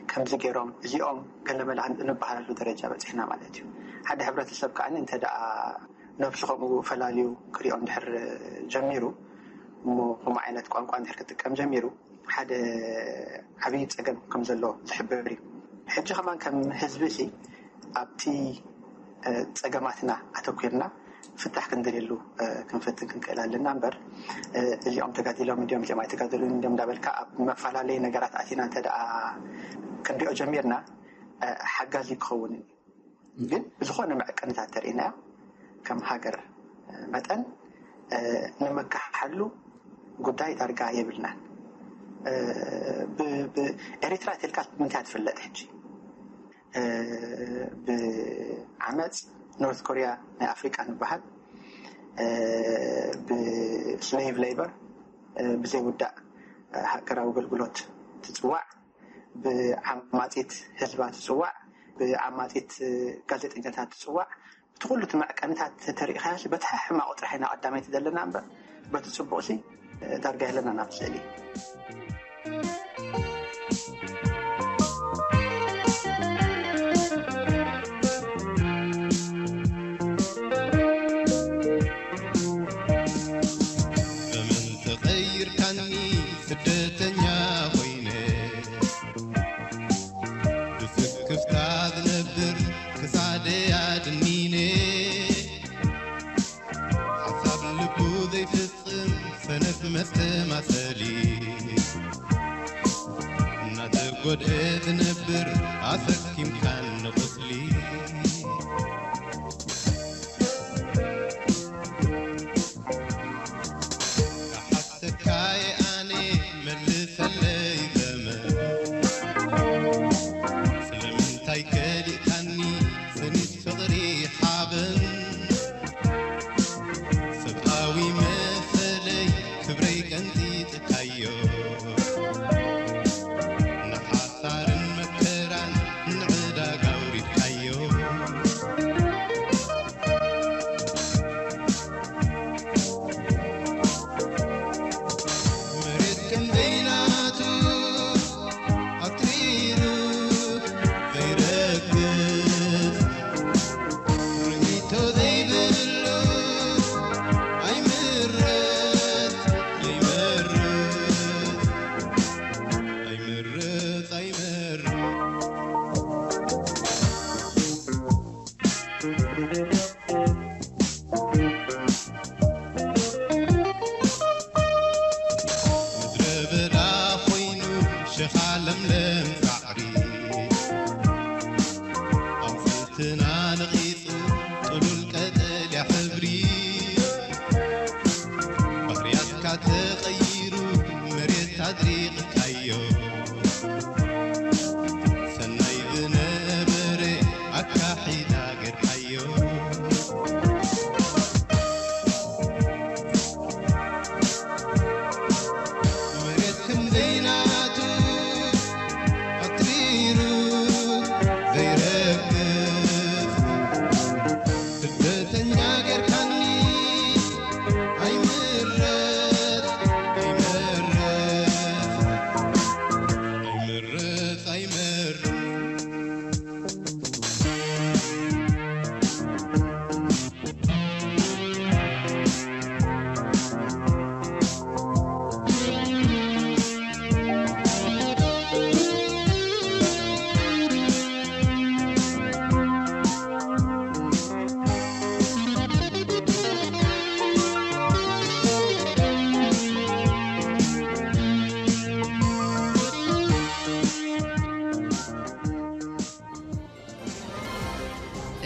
ከምዚ ገይሮም እዚኦም ገለመለ ንበሃለሉ ደረጃ በፂሕና ማለት እዩ። ሓደ ሕብረተሰብ ከዓ እንተ ደኣ ነብሱ ከምኡ ፈላልዩ ክሪኦ እንድሕር ጀሚሩ እሞ ከምኡ ዓይነት ቋንቋ እንድሕር ክጥቀም ጀሚሩ ሓደ ዓብዪ ፀገም ከም ዘሎ ዝሕብር እዩ። ሕጂ ከማን ከም ህዝቢ ሲ ኣብቲ ፀገማትና ኣተኲርና ፍታሕ ክንደልየሉ ክንፈትን ክንክእል ኣለና እምበር እዚኦም ተጋዲሎም እንዲዮም እዚኦም ኣይተጋደሉን እንዲዮም እንዳበልካ ኣብ መፈላለይ ነገራት ኣቲና እንተ ደኣ ክንሪኦ ጀሚርና ሓጋዚ ክኸውን እዩ። ግን ብዝኾነ መዕቀንታት ተርእናዮ ከም ሃገር መጠን ንምካሓሉ ጉዳይ ዳርጋ የብልናን። ኤሪትራ ተልካ ምንታይ ትፍለጥ ሕጂ? ብዓመፅ ኖርት ኮሪያ ናይ ኣፍሪቃ ንበሃል ብስሌቭ ሌበር ብዘይውዳእ ሃገራዊ ኣገልግሎት ትፅዋዕ፣ ብዓማፂት ህዝባ ትፅዋዕ፣ ብዓማፂት ጋዜጠኛታት ትፅዋዕ። እቲ ኩሉ እቲ መዕቀንታት ተሪእኻዮ በቲ ሕማቑ ጥራሕ ኢና ቀዳመይቲ ዘለና እምበር በቲ ፅቡቕ ሲ ዳርጋ የለና ናብ ስእሊ። በመን ተቐይርካኒ ስደተኛ ኮይነ ብስክፍታ ዝነብር ክሳደ ኣድኒነ ሓሳብ ልቡ ዘይፍጽም ሰነፍ መስተማሰሊ እናተጎድአ ዝነብር ኣሰኪምካን ንቁስሊ ካሓተካየ ኣነ መልሰለይ ዘመን ስለምንታይ ከሊእካኒ ስኒት ፍቕሪ ሓበን ሰብኣዊ መሰለይ ክብረይ ቀንጢጥካዮ ንሓሳርን መከራን ንዕዳጋ ኣውሪድካዮ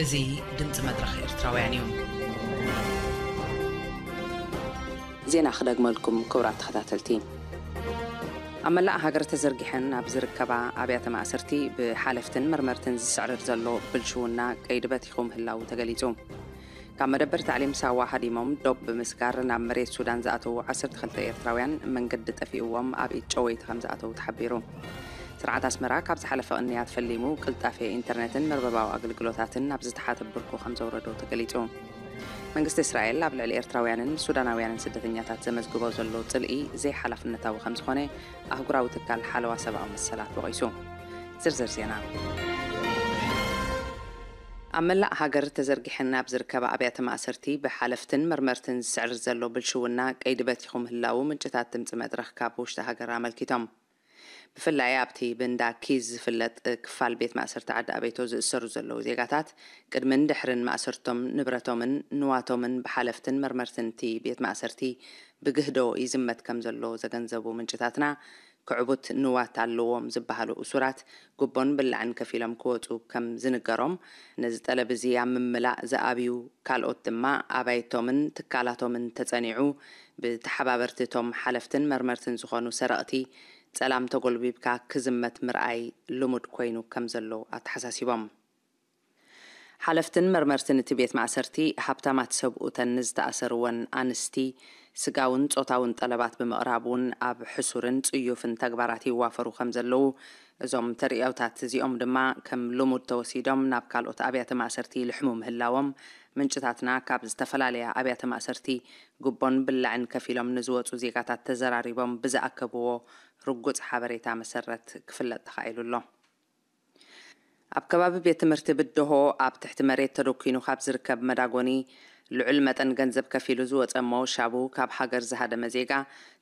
እዚ ድምፂ መድረኽ ኤርትራውያን እዩ። ዜና ክደግመልኩም ክቡራት ተኸታተልቲ። ኣብ መላእ ሃገር ተዘርጊሐን ኣብ ዝርከባ ኣብያተ ማእሰርቲ ብሓለፍትን መርመርትን ዝስዕርር ዘሎ ብልሽውና ቀይዲ በቲኹ ምህላዉ ተገሊጹ። ካብ መደበር ታዕሊም ሳዋ ሃዲሞም ዶብ ብምስጋር ናብ መሬት ሱዳን ዝኣተዉ ዓሰርተ ክልተ ኤርትራውያን መንገዲ ጠፊእዎም ኣብ ኢድ ጨወይቲ ከም ዝኣተዉ ተሓቢሩ። ስርዓት ኣስመራ ካብ ዝሓለፈ ቅንያት ፈሊሙ ቅልጣፌ ኢንተርነትን መርበባዊ ኣገልግሎታትን ናብ ዝተሓተ ብርኩ ከም ዘውረዶ ተገሊጹ። መንግስቲ እስራኤል ኣብ ልዕሊ ኤርትራውያንን ሱዳናውያንን ስደተኛታት ዘመዝግቦ ዘሎ ጽልኢ ዘይሓላፍነታዊ ከም ዝኾነ ኣህጉራዊ ትካል ሓለዋ ሰብኣዊ መሰላት ወቒሱ። ዝርዝር ዜና። ኣብ መላእ ሃገር ተዘርጊሐን ኣብ ዝርከባ ኣብያተ ማእሰርቲ ብሓለፍትን መርመርትን ዝስዕር ዘሎ ብልሽውና ቀይዲ በቲኹ ምህላዉ ምንጭታት ድምፂ መድረኽ ካብ ውሽጢ ሃገር ኣመልኪቶም። ብፍላይ ኣብቲ ብእንዳ ኪዝ ዝፍለጥ ክፋል ቤት ማእሰርቲ ዓዲ ኣቤቶ ዝእሰሩ ዘለዉ ዜጋታት ቅድምን ድሕርን ማእሰርቶም ንብረቶምን ንዋቶምን ብሓለፍትን መርመርትን እቲ ቤት ማእሰርቲ ብግህዶ ይዝመት ከም ዘሎ ዘገንዘቡ ምንጭታትና፣ ክዕቡት ንዋት ኣለዎም ዝበሃሉ እሱራት ጉቦን ብላዕን ከፊሎም ክወፁ ከም ዝንገሮም፣ ነዚ ጠለብ እዚ ኣብ ምምላእ ዝኣብዩ ካልኦት ድማ ኣባይቶምን ትካላቶምን ተጸኒዑ ብተሓባበርቲ እቶም ሓለፍትን መርመርትን ዝኾኑ ሰረቕቲ ጸላም ተጎልቢብካ ክዝመት ምርኣይ ልሙድ ኮይኑ ከም ዘሎ ኣተሓሳሲቦም። ሓለፍትን መርመርትን እቲ ቤት ማእሰርቲ ሃብታማት ሰብኡተን ንዝተኣሰርወን ኣንስቲ ስጋውን ጾታውን ጠለባት ብምቕራብ እውን ኣብ ሕሱርን ጽዩፍን ተግባራት ይዋፈሩ ከም ዘለዉ፣ እዞም ተርእዮታት እዚኦም ድማ ከም ልሙድ ተወሲዶም ናብ ካልኦት ኣብያተ ማእሰርቲ ይልሕሙ ምህላዎም ምንጭታትና ካብ ዝተፈላለያ ኣብያተ ማእሰርቲ ጉቦን ብላዕን ከፊሎም ንዝወጹ ዜጋታት ተዘራሪቦም ብዝኣከብዎ ርጉጽ ሓበሬታ መሰረት ክፍለጥ ተኻኢሉ ኣሎ። ኣብ ከባቢ ቤት ትምህርቲ ብደሆ ኣብ ትሕቲ መሬት ተደኲኑ ካብ ዝርከብ መዳጎኒ ልዑል መጠን ገንዘብ ከፊሉ ዝወጸ እሞ ሻቡ ካብ ሃገር ዝሃደመ ዜጋ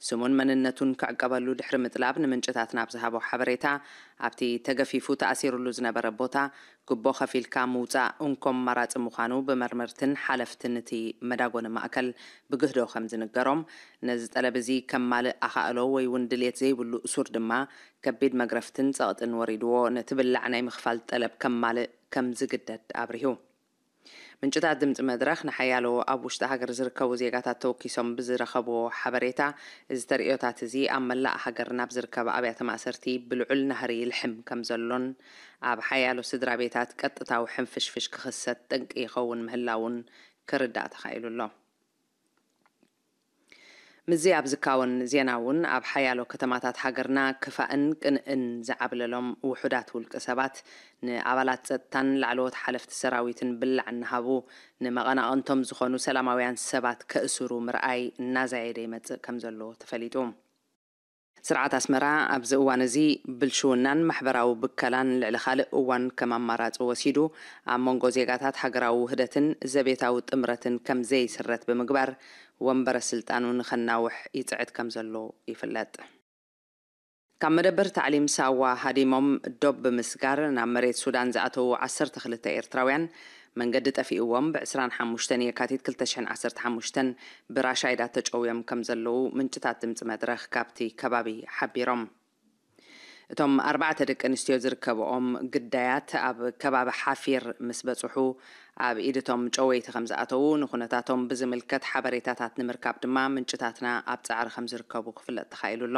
ስሙን መንነቱን ክዕቀበሉ ድሕሪ ምጥላብ ንምንጭታትና ኣብ ዝሃቦ ሓበሬታ፣ ኣብቲ ተገፊፉ ተኣሲሩሉ ዝነበረ ቦታ ጉቦ ከፊልካ ምውጻእ እንኮ ኣማራጺ ምዃኑ ብመርመርትን ሓለፍትን እቲ መዳጎኒ ማእከል ብግህዶ ከም ዝንገሮም፣ ነዚ ጠለብ እዚ ከማልእ ኣኻእሎ ወይ እውን ድልየት ዘይብሉ እሱር ድማ ከቢድ መግረፍትን ጸቕጥን ወሪድዎ ነቲ ብላዕ ናይ ምኽፋል ጠለብ ከማልእ ከም ዝግደድ ኣብሪሁ። ምንጭታት ድምፂ መድረኽ ንሓያሎ ኣብ ውሽጢ ሃገር ዝርከቡ ዜጋታት ተወኪሶም ብዝረኸብዎ ሓበሬታ፣ እዚ ተርእዮታት እዚ ኣብ መላእ ሃገር ናብ ዝርከባ ኣብያተ ማእሰርቲ ብልዑል ናህሪ ይልሕም ከም ዘሎን ኣብ ሓያሎ ስድራ ቤታት ቀጥታዊ ሕንፍሽፍሽ ክኽሰት ጠንቂ ይኸውን ምህላውን ክርዳእ ተኻኢሉ ኣሎ። ምስዚ ኣብ ዝካወን ዜና እውን ኣብ ሓያሎ ከተማታት ሃገርና ክፋእን ቅንእን ዝዓብለሎም ውሑዳት ውልቀ ሰባት ንኣባላት ጸጥታን ላዕለዎት ሓለፍቲ ሰራዊትን ብላዕ እናሃቡ ንመቐናቕንቶም ዝኾኑ ሰላማውያን ሰባት ከእስሩ ምርኣይ እናዛየደ ይመጽእ ከም ዘሎ ተፈሊጡ። ስርዓት ኣስመራ ኣብዚ እዋን እዚ ብልሽውናን ማሕበራዊ ብከላን ልዕሊ ካልእ እዋን ከም ኣማራጺ ወሲዱ ኣብ መንጎ ዜጋታት ሃገራዊ ውህደትን ዘቤታዊ ጥምረትን ከም ዘይስረት ብምግባር ወንበረ ስልጣኑ ንኸናውሕ ይጽዕት ከም ዘሎ ይፍለጥ። ካብ መደበር ታዕሊም ሳዋ ሃዲሞም ዶብ ብምስጋር ናብ መሬት ሱዳን ዝኣተዉ ዓሰርተ ክልተ ኤርትራውያን መንገዲ ጠፊእዎም ብ ዕስራን ሓሙሽተን የካቲት ክልተ ሽሕን ዓሰርተ ሓሙሽተን ብራሻይዳ ተጨውዮም ከም ዘለዉ ምንጭታት ድምፂ መድረኽ ካብቲ ከባቢ ሓቢሮም። እቶም ኣርባዕተ ደቂ ኣንስትዮ ዝርከብኦም ግዳያት ኣብ ከባቢ ሓፊር ምስ በፅሑ ኣብ ኢድቶም ጨወይቲ ከም ዝኣተዉ ንኩነታቶም ብዝምልከት ሓበሬታታት ንምርካብ ድማ ምንጭታትና ኣብ ፃዕሪ ከም ዝርከቡ ክፍለጥ ተኻኢሉ ኣሎ።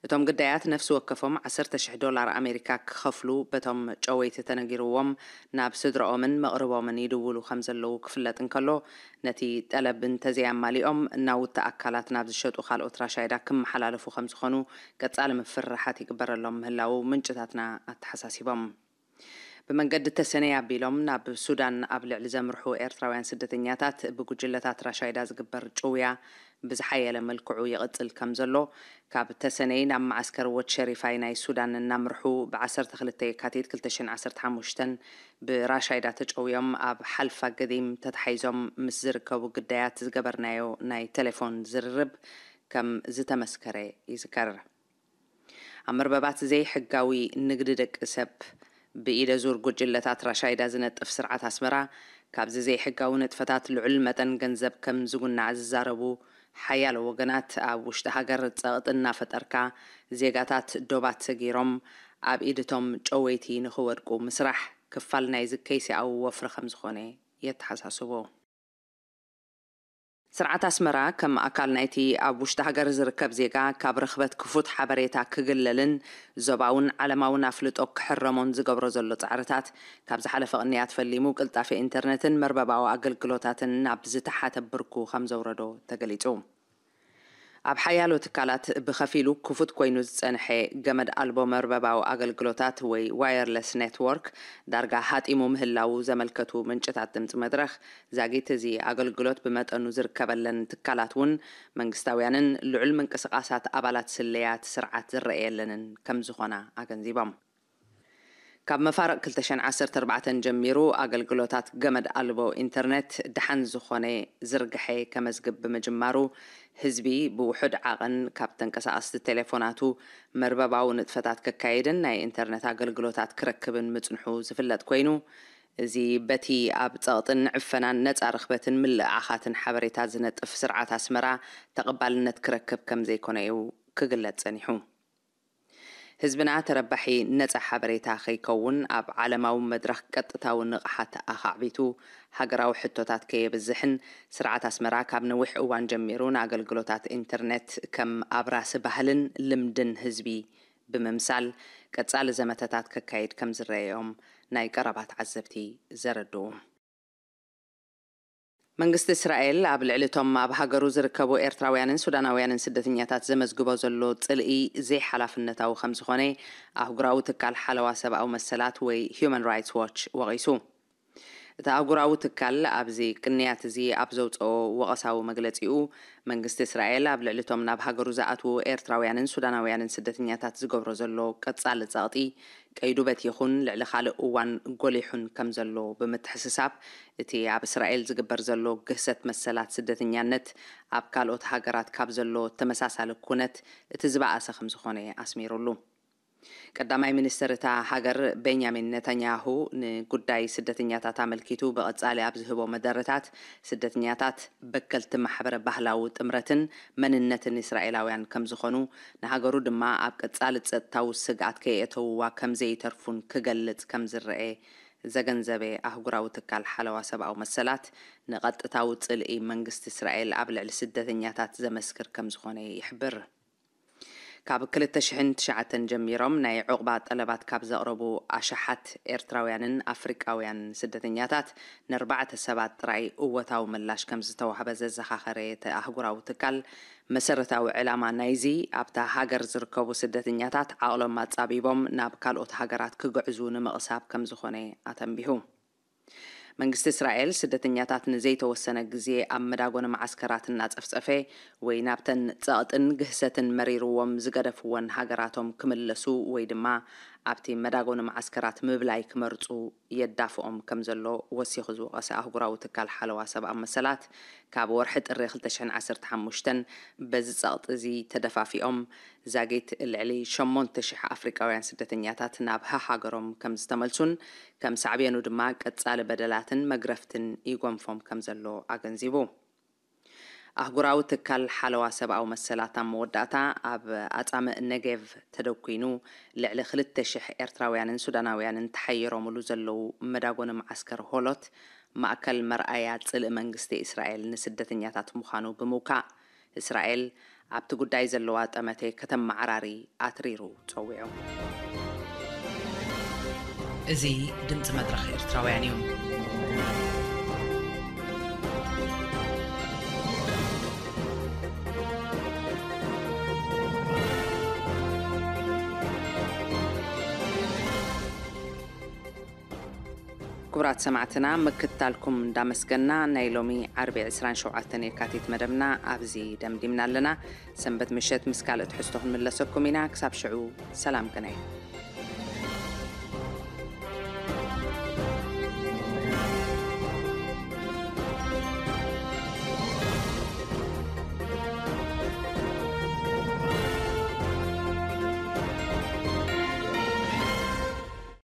እቶም ግዳያት ነፍሲ ወከፎም ዓሰርተ ሽሕ ዶላር ኣሜሪካ ክኸፍሉ በቶም ጨወይቲ ተነጊርዎም ናብ ስድረኦምን መቕርቦምን ይድውሉ ከም ዘለዉ ክፍለጥ እንከሎ፣ ነቲ ጠለብ እንተዘይኣማሊኦም ናውቲ ኣካላት ናብ ዝሸጡ ካልኦት ራሻይዳ ክመሓላለፉ ከም ዝኾኑ ቀጻሊ ምፍርራሓት ይግበረሎም ምህላዉ ምንጭታትና ኣተሓሳሲቦም። ብመንገዲ ተሰነይ ኣቢሎም ናብ ሱዳን ኣብ ልዕሊ ዘምርሑ ኤርትራውያን ስደተኛታት ብጉጅለታት ራሻይዳ ዝግበር ጭውያ ብዝሓየለ መልክዑ ይቕጽል ከም ዘሎ፣ ካብ ተሰነይ ናብ መዓስከር ወድ ሸሪፋይ ናይ ሱዳን እናምርሑ ብ ዓሰርተ ክልተ የካቲት ክልተ ሽሕን ዓሰርተ ሓሙሽተን ብራሻይዳ ተጨውዮም ኣብ ሓልፋ ገዲም ተታሒዞም ምስ ዝርከቡ ግዳያት ዝገበርናዮ ናይ ቴሌፎን ዝርርብ ከም ዝተመስከረ ይዝከር። ኣብ መርበባት ዘይሕጋዊ ንግዲ ደቂ ሰብ ብኢደ ዙር ጉጅለታት ራሻይዳ ዝነጥፍ ስርዓት ኣስመራ፣ ካብዚ ዘይሕጋዊ ንጥፈታት ልዑል መጠን ገንዘብ ከም ዝጉናዕ ዝዛረቡ ሓያሎ ወገናት፣ ኣብ ውሽጢ ሃገር ጸቕጢ እናፈጠርካ ዜጋታት ዶባት ሰጊሮም ኣብ ኢድ እቶም ጨወይቲ ንኽወድቁ ምስራሕ ክፋል ናይዚ ከይሲኣዊ ወፍሪ ከም ዝኾነ የተሓሳስቡ። ስርዓት ኣስመራ ከም ኣካል ናይቲ ኣብ ውሽጢ ሃገር ዝርከብ ዜጋ ካብ ርኽበት ክፉት ሓበሬታ ክግለልን ዞባውን ዓለማውን ኣፍልጦ ክሕረሞን ዝገብሮ ዘሎ ጻዕርታት፣ ካብ ዝሓለፈ ቅንያት ፈሊሙ ቅልጣፈ ኢንተርነትን መርበባዊ ኣገልግሎታትን ናብ ዝተሓተ ብርኩ ከም ዘውረዶ ተገሊጹ። ኣብ ሓያሎ ትካላት ብኸፊሉ ክፉት ኮይኑ ዝጸንሐ ገመድ ኣልቦ መርበባዊ ኣገልግሎታት ወይ ዋየርለስ ኔትወርክ ዳርጋ ሃጢሙ ምህላዉ ዘመልከቱ ምንጭታት ድምጺ መድረኽ፣ ዛጊት እዚ ኣገልግሎት ብመጠኑ ዝርከበለን ትካላት እውን መንግስታውያንን ልዑል ምንቅስቓሳት ኣባላት ስለያት ስርዓት ዝረኣየለንን ከም ዝኾና ኣገንዚቦም። ካብ መፋርቕ ክልተ ሽሕን ዓሰርተ ኣርባዕተን ጀሚሩ ኣገልግሎታት ገመድ ኣልቦ ኢንተርነት ደሓን ዝኾነ ዝርግሐ ከመዝግብ ብምጅማሩ፣ ህዝቢ ብውሑድ ዓቐን ካብ ተንቀሳቐስቲ ቴሌፎናቱ መርበባዊ ንጥፈታት ከካይድን ናይ ኢንተርነት ኣገልግሎታት ክረክብን ምጽንሑ ዝፍለጥ ኮይኑ፣ እዚ በቲ ኣብ ጸቕጥን ዕፈናን ነጻ ርኽበትን ምልእኣኻትን ሓበሬታ ዝነጥፍ ስርዓት ኣስመራ ተቐባልነት ክረክብ ከም ዘይኮነ እዩ ክግለጽ ጸኒሑ። ህዝብና ተረባሒ ነጻ ሓበሬታ ከይከውን፣ ኣብ ዓለማዊ መድረኽ ቀጥታዊ ንቕሓት ኣኻዕቢቱ፣ ሃገራዊ ሕቶታት ከየብዝሕን፣ ስርዓት ኣስመራ ካብ ነዊሕ እዋን ጀሚሩ ንኣገልግሎታት ኢንተርኔት ከም ኣብራሲ ባህልን ልምድን ህዝቢ ብምምሳል፣ ቀጻሊ ዘመተታት ከካይድ ከም ዝረኣዮም ናይ ቀረባ ተዓዘብቲ ዘረድኡ። መንግስቲ እስራኤል ኣብ ልዕሊ እቶም ኣብ ሃገሩ ዝርከቡ ኤርትራውያንን ሱዳናውያንን ስደተኛታት ዘመዝግቦ ዘሎ ጽልኢ ዘይሓላፍነታዊ ከም ዝኾነ ኣህጉራዊ ትካል ሓለዋ ሰብኣዊ መሰላት ወይ ሂዩማን ራይትስ ዎች ወቒሱ። እቲ ኣህጉራዊ ትካል ኣብዚ ቅንያት እዚ ኣብ ዘውጽኦ ወቐሳዊ መግለጺኡ፣ መንግስቲ እስራኤል ኣብ ልዕሊ እቶም ናብ ሃገሩ ዝኣትዉ ኤርትራውያንን ሱዳናውያንን ስደተኛታት ዝገብሮ ዘሎ ቀጻሊ ጸቕጢ፣ ቀይዱ በቲኹን ልዕሊ ካልእ እዋን ጎሊሑን ከም ዘሎ ብምትሕስሳብ፣ እቲ ኣብ እስራኤል ዝግበር ዘሎ ግህሰት መሰላት ስደተኛነት ኣብ ካልኦት ሃገራት ካብ ዘሎ ተመሳሳሊ ኩነት እቲ ዝበኣሰ ከም ዝኾነ ኣስሚሩሉ። ቀዳማይ ሚኒስትር እታ ሃገር ቤንያሚን ነታንያሁ ንጉዳይ ስደተኛታት ኣመልኪቱ ብቐጻሊ ኣብ ዝህቦ መደረታት፣ ስደተኛታት በከልቲ ማሕበረ ባህላዊ ጥምረትን መንነትን እስራኤላውያን ከም ዝኾኑ፣ ንሃገሩ ድማ ኣብ ቀጻሊ ጸጥታዊ ስግኣት ከየእተውዋ ከም ዘይተርፉን ክገልጽ ከም ዝረኤ ዘገንዘበ ኣህጉራዊ ትካል ሓለዋ ሰብኣዊ መሰላት፣ ንቐጥታዊ ጽልኢ መንግስቲ እስራኤል ኣብ ልዕሊ ስደተኛታት ዘመስክር ከም ዝኾነ ይሕብር። ካብ ክልተ ሽሕን ትሽዓተን ጀሚሮም ናይ ዑቕባ ጠለባት ካብ ዘቕረቡ ኣሽሓት ኤርትራውያንን ኣፍሪቃውያን ስደተኛታት ንኣርባዕተ ሰባት ጥራይ እወታዊ ምላሽ ከም ዝተዋህበ ዘዘኻኸረ እቲ ኣህጉራዊ ትካል፣ መሰረታዊ ዕላማ ናይዚ ኣብታ ሃገር ዝርከቡ ስደተኛታት ዓቕሎም ኣጻቢቦም ናብ ካልኦት ሃገራት ክግዕዙ ንምቕሳብ ከም ዝኾነ ኣተንቢሁ። መንግስቲ እስራኤል ስደተኛታት ንዘይተወሰነ ግዜ ኣብ መዳጎኒ መዓስከራት እናጸፍጸፈ ወይ ናብተን ጸቕጥን ግህሰትን መሪርዎም ዝገደፍወን ሃገራቶም ክምለሱ ወይ ድማ ኣብቲ መዳጎኒ መዓስከራት ምብላይ ክመርጹ የዳፍኦም ከም ዘሎ ወሲኹ ዝወቐሰ ኣህጉራዊ ትካል ሓለዋ ሰብኣዊ መሰላት፣ ካብ ወርሒ ጥሪ ክልተ ሽሕን ዓሰርተ ሓሙሽተን በዚ ጸቕጢ እዚ ተደፋፊኦም ዛጊት ልዕሊ ሸሞንተ ሽሕ ኣፍሪቃውያን ስደተኛታት ናብ ሃሃገሮም ከም ዝተመልሱን ከም ሳዕቤኑ ድማ ቀጻሊ በደላትን መግረፍትን ይጎንፎም ከም ዘሎ ኣገንዚቡ። ኣህጉራዊ ትካል ሓለዋ ሰብኣዊ መሰላት ኣብ መወዳእታ ኣብ ኣጻምእ ነጌቭ ተደኲኑ ልዕሊ ክልተ ሽሕ ኤርትራውያንን ሱዳናውያንን ተሓይሮምሉ ዘለዉ መዳጎኒ መዓስከር ሆሎት ማእከል መርኣያ ጽልኢ መንግስቲ እስራኤል ንስደተኛታት ምዃኑ ብምውካእ፣ እስራኤል ኣብቲ ጉዳይ ዘለዋ ጠመተ ከተመዓራሪ ኣትሪሩ ጸዊዑ። እዚ ድምጺ መድረኽ ኤርትራውያን እዩ። ክቡራት ሰማዕትና፣ ምክትታልኩም እንዳመስገና፣ ናይ ሎሚ ዓርቢ ዕስራን ሸውዓተን የካቲት መደብና ኣብዚ ደምዲምና ኣለና። ሰንበት ምሸት ምስ ካልእ ትሕዝቶ ክንምለሰኩም ኢና። ክሳብ ሽዑ፣ ሰላም ቅነ።